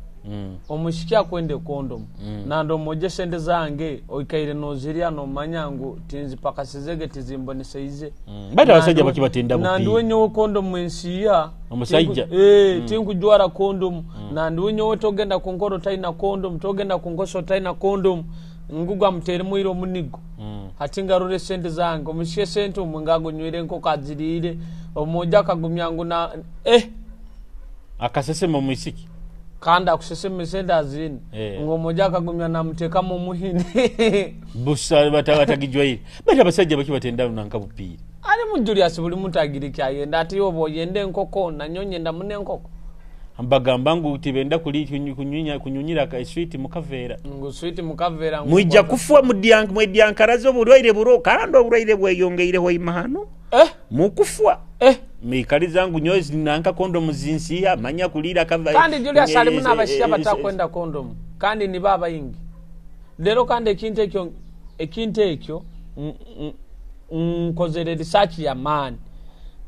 Omushiki akwenda kondomu. Nando omwojo sente zange oikaire nozirya nomanya ngu tinzipakasizege tizimbonесeize. Bata abasajja bakibatenda bupi. Nandiwe nyowe kondomu ensiya. Omusajja. Tinkujwara kondomu. Nandiwe nyowe togenda ku nkoro talina kondomu, togenda ku nkoso talina kondomu. Ngugu amutere mwiro omunigo. Ati ngarure sente zange. Omushiki sente omwe ngagonywire enkoko aziriire. Omwojo akagumya ngu na. Akasesema omwisiki. Kandi akusesema esente azine. Ngu omwojo akagumya namuteekamu omuhini. Busa batagijwaire. Bata abasajja bakibatenda nanka bupiira. Ari mu Julius buli muntu agira kyayenda ati oba oyenda enkoko nanyo nyenda muno enkoko. Mbagamba ngu tibenda kuli kunyunyira ka sweet mukaveera. Ngu sweet mukaveera ngu Mwijja kwa- kufwa mudyankarazo obulwaire buro kandi obulwaire bweyongeireho imahano. Mukufwa. Mikali zangu nyozi nanka kondomu zinsiya manya kulira kava. Kandi Julius alimu n'abashiya batakwenda kondomu kandi ni baba yingi. Lero kandi ekintu ekyo nkozere research ya maani.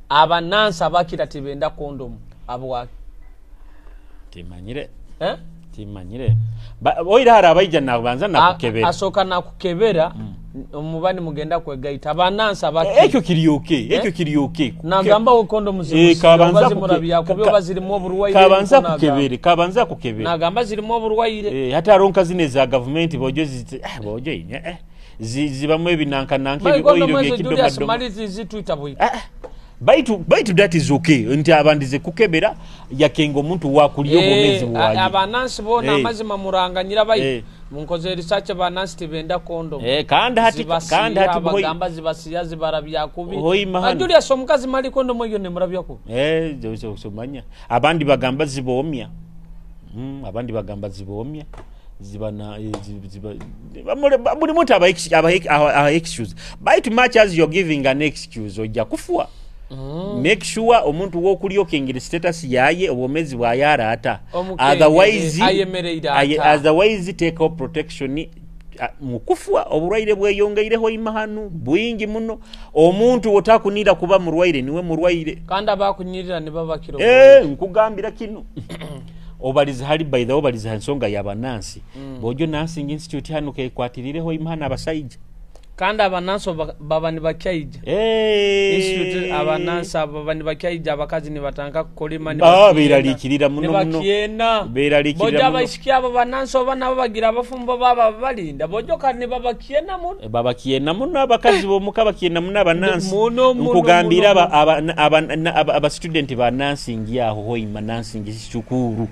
Abanansi abakira tibenda kondomu abwaki. Timanyire. Timanyire. Oira hari abaija nabanza nakukebera. Asoka nakukebera omuba nimugenda kwegaita abanansi abaki. Ekyo kiri okay, ekyo kiri okay. Nagamba wo kondomu kabanza zimurabya kubi oba zirimu oburwaire. Kabanza kukebere, kabanza kukebere. Nagamba zirimu oburwaire. Hata aronka zine za government bojo bojo zibamu ebinanka nanka ebioiro byekidoma. Baitu that is okay. Nti abandize kukebera yakenga omuntu wakulya obwomezi bwaye. Abanansi bona amazima muranganyira bayi. Munkoze research abanansi tibenda kondomu. Kandi hati bagamba zibasiya zibarabya kubi. Julius omukazi mali kondomu eyo nemurabya kubi. Somanya. Abandi bagamba zibomya. Abandi bagamba zibomya. Zibana ziba buli muntu aba excuse. Baitu much as you're giving an excuse ojja kufwa. Make sure omuntu wokulya okengere status yaye obwomezi bwayara ata. Otherwise take up protection mukufwa oburwaire bweyongeireho imahanu bwingi muno. Omuntu otakunira kuba murwaire niwe murwaire. Kandi abakunyirira nibabakiro. Nkugambira kino. Obaliza hali by the obaliza nsonga y'abanansi. Bojo Nursing Institute hano kekwatirireho imahana abasaija. Kandi abanansi baba nibakyaija. Institute abanansi baba nibakyaija abakazi nibatanka kukolima beralikirira muno muno. Beralikirira muno. Bojo abaishiki abo banansi oba nabo bagira abafumbo baba balinda. Bojo kandi babakyena muno. Babakyena muno abakazi bomuka bakyena muno abanansi. Nkugambira aba student ba nursing yaho hoima nursing shukuru.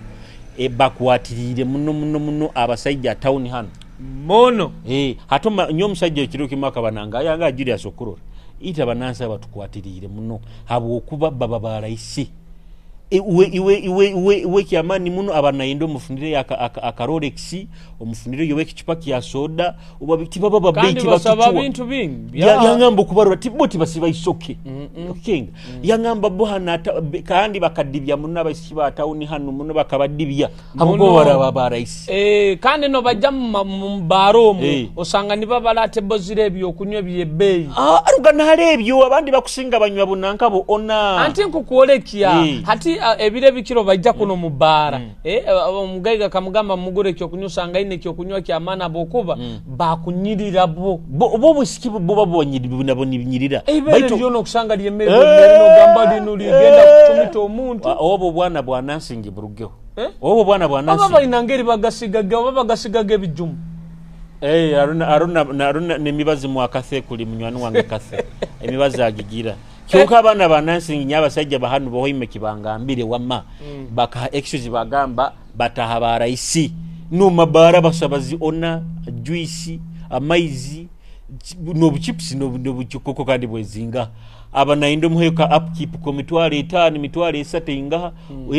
Bakwatirire muno muno muno abasajja town hano. Mono. Hatoma nyo omusajja ekiro kimu akabananga yanga Julius okurora. Ita banansi abatukwatirire muno habwokuba baba baraisi. Iwe kyamani muno abanayendo omufunire aka Rolex, omufunire yowe ekichupa kya soda, oba tibaba babeti batuchwa. Bintu bingi. Yangamba okubarora tibo tibasiba isoke. Okenga. Yangamba bo hana kandi bakadibya muno abaisiki ba town hano muno bakabadibya. Habwo baraba baraisi. Kandi no bajja mu baro omu osanga nibabalate bozire ebyo okunywa byebbeyi. Aruga nalebyo abandi bakusinga banywa bunanka bo ona. Anti nkukuolekia. Hati ebire bikiro bajja kuno mu bara. Omugaiga kamugamba mugure kyo kunywa sanga ine kyo kunywa kya maana bokuba bakunyirira bo. Bo busiki bo babonyirira. Baitu yono kusanga lyemere no gamba lino ligenda kutumita omuntu. Obo bwana bwa nursing burugeho. Obo bwana bwa nursing. Aba bayinangeri bagasigaga oba bagasigaga ebijumu. Aruna nemibazi mwakathe kuli munywani wange kathe. Emibazi agigira. Kyonka abaana ba nursing nyabasajja bahanu bohoime kibangambire wama baka excuse bagamba bataha baraisi no mabara basabazi ona juice amaizi no chips no buchikoko kandi bwezinga abanaindo muheka upkeep ko mitwalo 5 mitwalo 3 ingaha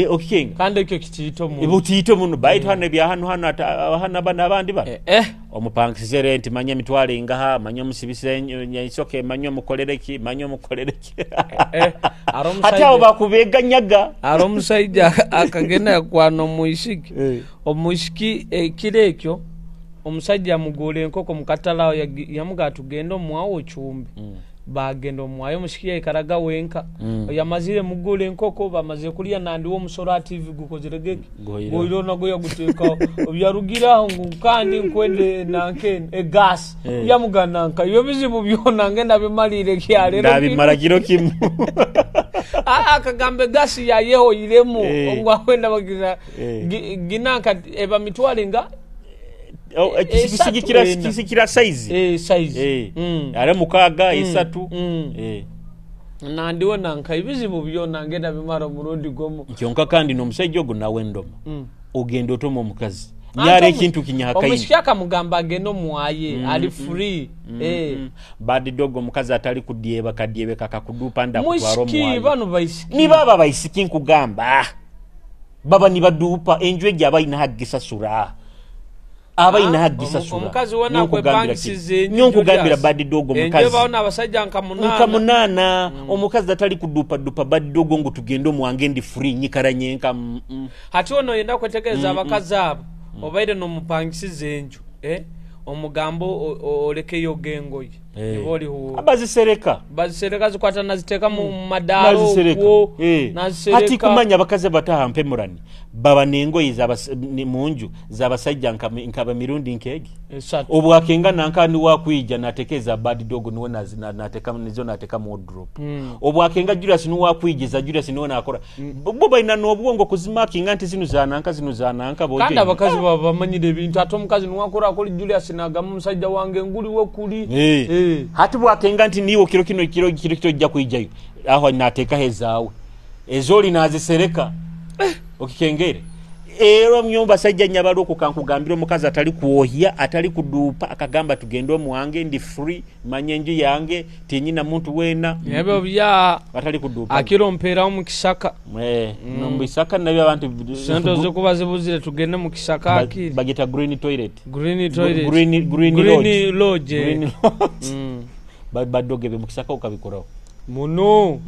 okenga kandi ekyo kitito muno ebutito muno baitu hano bya hano hano hano bana abandi ba omupangisize rent manya mitwalo ingaha manya omusibise nyisoke manya omukolereki manya omukolereki hata abo bakubeganyaga aro omusajja akagenda kwana omuishiki omuishiki ekiro ekyo omusajja amugula enkoko mukatala yamuga tugenda omwawo chumbe bagenda omwayo omushiki yaikaraga wenka yamazire mugule enkoko bamaze kulya nandiwo omusoro ativi gukozere goiro nago yaguteeka obyarugiraho ngu kandi nkwende nanke egas yamugana nka iyo bizibu byona ngenda bimalire kyalero ndabimara kiro kimu akagambe gasi yayeho iremu ngwa kwenda bagira ginanka eba mitwale nga kisikira size size ale mukaga isatu nandiwo nanka ibizibu byona ngenda bimara omurundi gomo kyonka kandi n'omusajja ogwo nawe ndoma ogenda otoma omukazi nyare ekintu kinyahakaini omushiki akamugamba agenda omwaye ali free bad dog omukazi atali kudyeba kadyebeka kakudupa nda kutwara omwaye bano baisiki ni baba baisiki nkugamba baba nibadupa enju ejja abayina hagisasura abayina hagisasura omukazi wona kwepangisize nyo nkugambira bad dog omukazi enje baona abasajja nka munana omukazi atali kudupa dupa bad dog ngo tugende omwange ndi free nyikaranye nka hati ono yenda kwetegereza abakazi abo obaire nomupangisize enju omugambo olekeyo gengoye Niba olihuura. Bazisereka. Bazisereka, zikwata naziteeka mu madaara. Nazisereka. Okwo. Nazisereka. Hati kumanya abakazi abataha mpemurani baba n'engoye munju z'abasajja nkaba mirundi nkegi esatu. Obwakenga nanka niwakwija nateeka bad dog, niwe nateka nizo, nateka mu wardrobe. Obwakenga Julius niwakwijiza, Julius niwe nakora. Bo balina n'obwongo kuzimakinga nti zino zananka, zino zananka. Kandi abakazi baba bamanyire ebintu. Ate omukazi niwakora kuli Julius nagamba, omusajja wange nguliwe kuli. Hati bwakenga nti niwe kiro kino, kiro kiro kiro ojja kwijayo, aho nateekaho ezaawe, ezoli nazisereka. Okikengere era mnyo basajja nyabaluko, kankugambira, omukazi atali kuohya, atali kudupa, akagamba tugende omuwange, ndi free, manye enju yange, tinyina muntu wena. Ebyo bya atali kudupa. Akiro mpeerawo mu kisaka. No mbisaka nabyo abantu. Sente zikuba zibuzire, tugende mu kisaka akiri. Bagita green toilet. Green toilet. Green green lodge. Lodge. Green lodge. Badoge be mukisaka ukabikoraho. Muno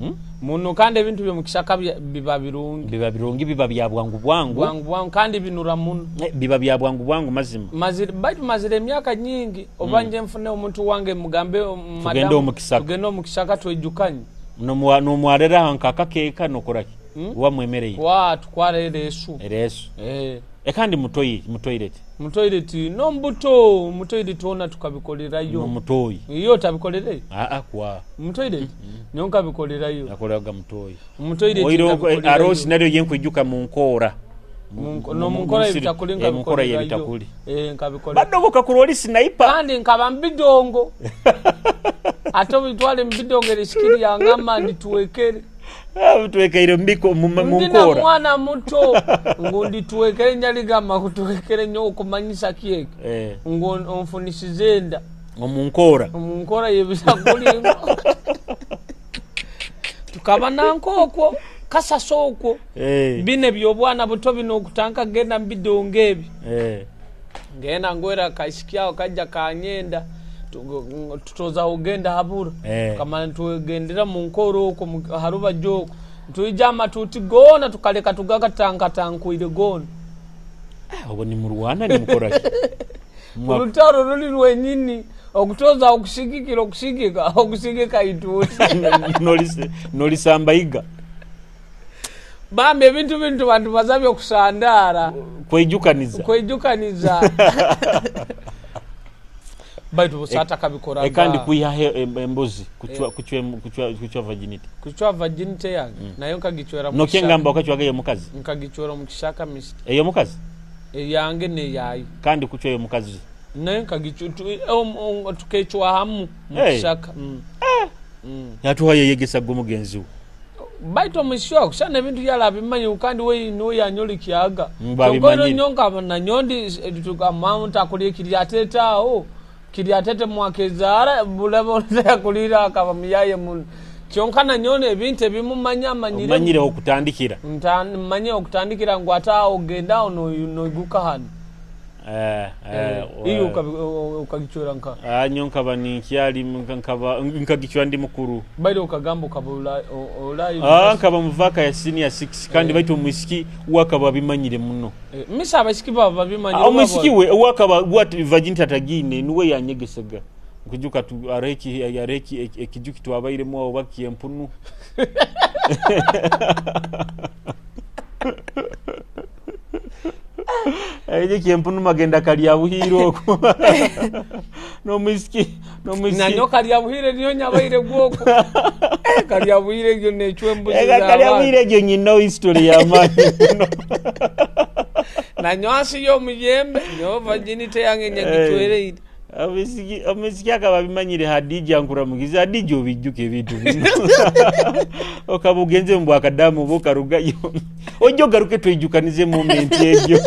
muno, kandi ebintu byo mu kisaka biba birungi. Biba birungi, biba bya bwangu bwangu. Bwangu bwangu, kandi binura muno. Biba bya bwangu bwangu mazima. Mazire, baitu mazire emyaka nyingi oba nje nfune omuntu wange mugambe, Tugende madamu, omu kisaka. Tugende omu kisaka twejukanye. Nomwarera nkakakeeka nokoraki wamwemereye. Kwa tukwara eresu. Eresu. Ekandi mutoyi, mutoilet. Mu toilet n'omubuto, mu toilet wona tukabikolerayo. Nomutoyi. Iyo tabikolere. Aa, kwa mu toilet niyo nkabikolerayo. Nakoraga mutoyi. Mu toilet Oiro nkabikolerayo. Arosi naryo yenkwijuka mu nkoora. No mu nkoora y'ebitakuli. Mu nkoora Nkabikolerayo. y'ebitakuli. Nkabikolera. Badogoka kuroli sniper. Kandi nkaba mbidongo, ate obitwale mubidongo, erisikiri yangamba ndituwekere. Twekeire mbiko mu Ndina nkoora. mwana muto ngu ndituwekere, njaligamba kutuwekere nyo okumanyisa kyeke ngu onfunisize enda. Omu nkoora. Mu nkora y'ebitakuli tukaba nankookwo kasasa okwo. Bino ebyobwana buto bino okutanka genda mubidongo ebi. Ngenda ngwera kaisiki aho kajja kanyenda, tutoza kugenda habura. Kamala tugendera mu nkoro okwo harubaju okwo, tuija amatuuti goona tukaleka tugakatankatankwire goona. Ah, obwo nimurwana, nimukoraki? Olutalo luli lwenyini okutoza okusigikira okusigika okusigika ituuti. Nolisamba iga. Bambi ebintu bintu bantu bazabye okusandaara. Kwejukaniza. Kwejukaniza, baitu busaata kabikoraga. Kandi kwihaho embuzi kuchwa, kuchwa, kuchwa, kuchwa virginity. Kuchwa virginity yange nayo nkagichwera mu Nokye kisaka. Ngamba okachwaga eyo mukazi. Nkagichwera mu kisaka misita. Eyo mukazi. Eyange neyayo. Kandi kuchwa eyo mukazi. Nayo tukecwa hamu mu kisaka. Yatuha yeyegesa gwe mugenzi we. Baitu omusyo akusana ebintu yala abimanyi, kandi we niwe yanyolikyaga. Babimanyire. Nyonka nanyondi tukamount akulye kiryatete awo kiryatete mwakezaara bulaba yakulira akaba muyaye muno, kyonka nanyona ebintu ebimumanya amanyire. Omanyire okutandikira. Mmanye okutandikira ngu ate awo ogenda awo noiguka hano. Iyo ukagichwera nka? Ah, nyo nkaba ninkyali, nkaba nkagichwa ndi mukuru. Baire okagamba ukaba olayi. Ah, nkaba muvaka ya senior 6 kandi baitu omwisiki wakaba abimanyire muno. Misa abaisiki baba babimanyi. Ah, omwisiki we wakaba what virginity atagine niwe yanyegesega nkujuka tu areki areki ekijuki twabairemu awo bakyempunu. Ekyo kyempunu magenda kalya buhiire okwo nomwisiki nomwisiki. Nanyo kalya buhire niyo nyabaire gwoko. Kalya buhire gyo necwa embuzi Eka kalya z'abantu. buhiire egyo nyina history y'amaanyi muno. Nanyo asi y'omuyembe nyo virginity yange nyagitwereire. Omwisiki akaba abimanyire. Hadija nkuramukiza. Hadija, obijjuka ebintu bino, okaba ogenze mu bwakadamu oba okarugayo, ojja ogaruke twejukanize moment egyo.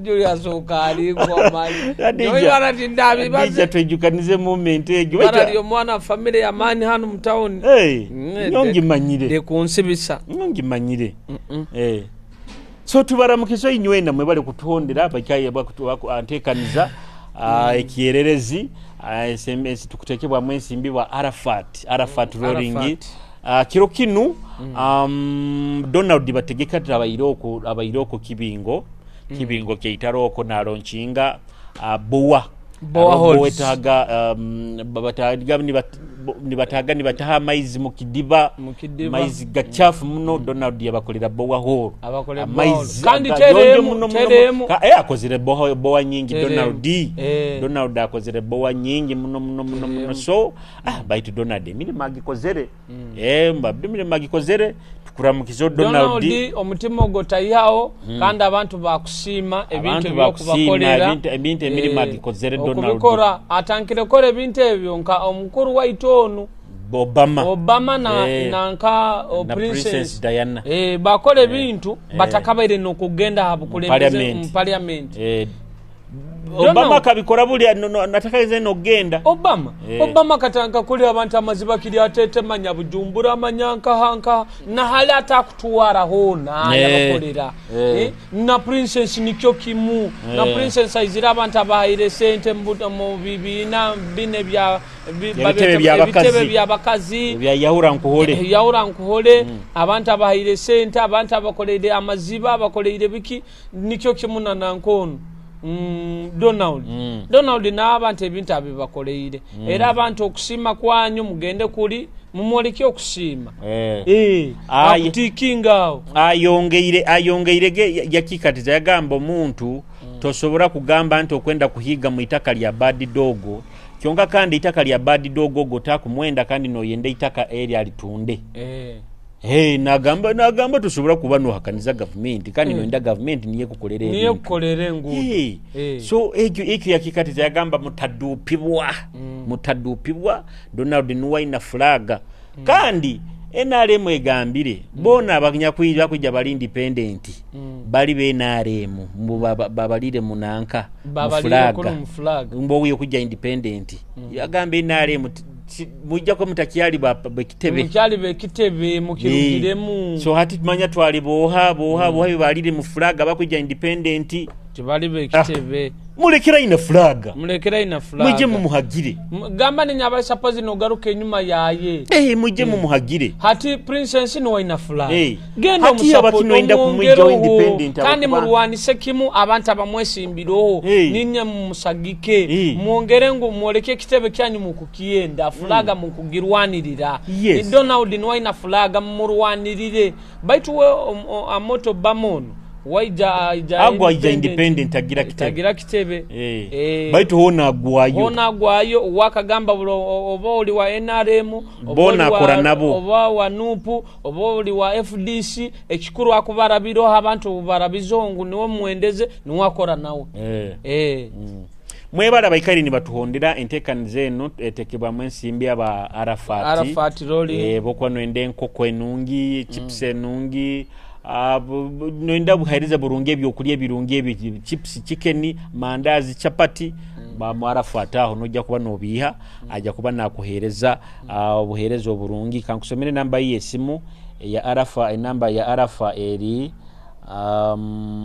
Julius okaligwa mali. Hadija, nyo ibara tindabibaze. Hadija, twejukanize moment egyo. Ibara lyo mwana family ya mani hano mu town. Hey, nyo ngimanyire. Ndekunsibisa. Nyo ngimanyire. So tubaramukiza inywena mwebale kutuhondera abakaye antekaniza ekyererezi SMS tukutekebwamu ensimbi bwa Arafat, Arafat Rolling. Arafat. Kiro kinu Donald bategeka abaire okwo kibingo, kibingo kyeitaro okwo nalonkinga bowa. Boreholes. Wetaga bataga nibataga nibataha amaizi mu kidiba. Mu kidiba. Maizi gachafu muno. Donald yabakolera borehole. Abakolera amaizi borehole. Kandi agayonjo teremu, muno, muno, teremu. muno. Akozere boa nyingi. Teremu. Donald. Donald akozere boa nyingi muno muno muno muno. So baitu Donald emirimu agikozere, mbabde emirimu agikozere, tukuramukiza Donald. Donald, omutima ogwo tayihawo, kandi abantu bakusiima ebintu Abantu bakusiima ebyokubakolera. Ebintu emirimu agikozere Donald. Okubikora atankire kora ebintu ebyo nka omukuru waitu onu Obama. Obama na, nanka na Princess, Princess Diana. Bakola ebintu batakabaire nokugenda ha bukulembeze. Parliament. Mu parliament. Obama akabikora bulya natakaize nogenda. Obama. Obama katanka kuli abantu amaziba kiri atetemanya Bujumbura amanya nkaha nkaha nahali atakutuwara hona yabakolera. Na Princess nikyo kimu na Princess aizira abantu abahaire sente mu bibiina bine bya Ebitebe by'abakazi. Ebitebe by'abakazi. Ebya Yahura Nkuhole. Yahura Nkuhole, abantu abahaire sente, abantu abakoleire amaziba, abakoleire biki, nikyo kimu na nankono Donald. Donald n'abantu ebintu abibakoleire. Era abantu okusiima kwanyu mugende kuli mumwoleke okusiima. Akutiikinga awo. Ayongeire ge yakikatiza yagamba omuntu tosobora kugamba nti okwenda kuhiga mu itaka lya bad dog, kyonka kandi itaka lya bad dog ogo takumwenda kandi noyenda itaka eri alitunde. Hey, nagamba tosobora kuba nohakaniza gavumenti kandi noyenda gavumenti niye kukolera niye ebintu. Kukolera enguudo. Hey. So ekyo yakikatiza yagamba mutadupibwa, mutadupibwa. Donald nuwaina fulaga kandi NRM egambire bona abanyakwija kujja bali independent bali be NRM babalire munanka mu babalire fulaga. Kuno mu flag. Mbowiye kujja independent yagamba NRM mujja ko mutakyali bekitebe. Mukyali bekitebe mukirugiremu. So hati tumanya twali boha boha boha balire mu fulaga bakujja independent. Tebali bekitebe. Mulekera ina fulaga. Mulekera ina flag. Mujje mumuhagire. Gamba ninye abayi suppose nogaruka enyuma yaye. Mujje mumuhagire. Hati Princess ni waina flag. Genda Hati omusupport, abakino enda kumwijja omwongereho. independent kandi abakuba- mulwanise kimu abantu abamwesimbireho. Ninye mumusagike. Mwongere ngu mwoleke ekitebe kyanyu mukukiyenda fulaga mukugirwanirira. Yes. Ni Donald ni waina fulaga mumurwanirire. Baitu we Amoto Bamono waija aija Agwa aija independent agira kitebe. Agira kitebe. Baitu hona agwayo. Hona agwayo wakagamba bulo oba oli wa NRM, oba Bona oli wa akora nabo. oba wa NUP, oba oli wa FDC, ekikuru akubarabiro abantu barabizongu niwe muendeze niwe akora nawe. Mwebala baikaire ni batuhondera entekaniza eno etekebwamu ensimbi aba Arafat. Arafat Loli. Bokwa nwende enkoko enungi, chips enungi, nwenda buhereza burungi ebyokulya ebirungi ebyo, chips, chicken, mandazi, chapati. Ba mu Arafat aho nojja kuba nobiha, ajja kuba nakuhereza, obuhereza oburungi. Kankusomere namba ye esimu ya Arafa, enamba ya Arafa eri,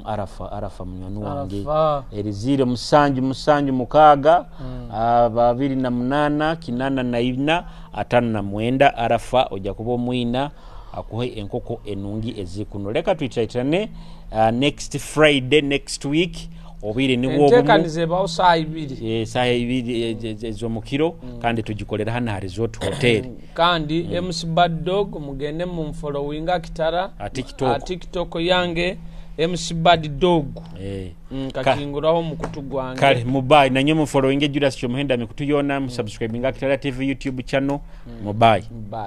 Arafa, Arafa munywani wange. Arafa. Eri ziro musanju musanju mukaaga, 28 84 59. Arafa ojja kuba omwina akuhe enkoko enungi ezikuno. Leka twitaitirane, next Friday, next week obwire nibwo obumu. Enteekaniza ebawo saaha ibiri. Saaha ibiri, ez'omukiro, kandi tugikolera hano ha Resort Hotel. Kandi MC Bad Dog mugende mumfollowinga Kitara. A TikTok. A TikTok yange MC Bad Dog. Kakinguraho mukutu gwange. Kale mubai nanye mufollowinge Julius Kyomuhendo mikutu yona, musubscribinga Kitara TV YouTube channel. Mubai. Bye.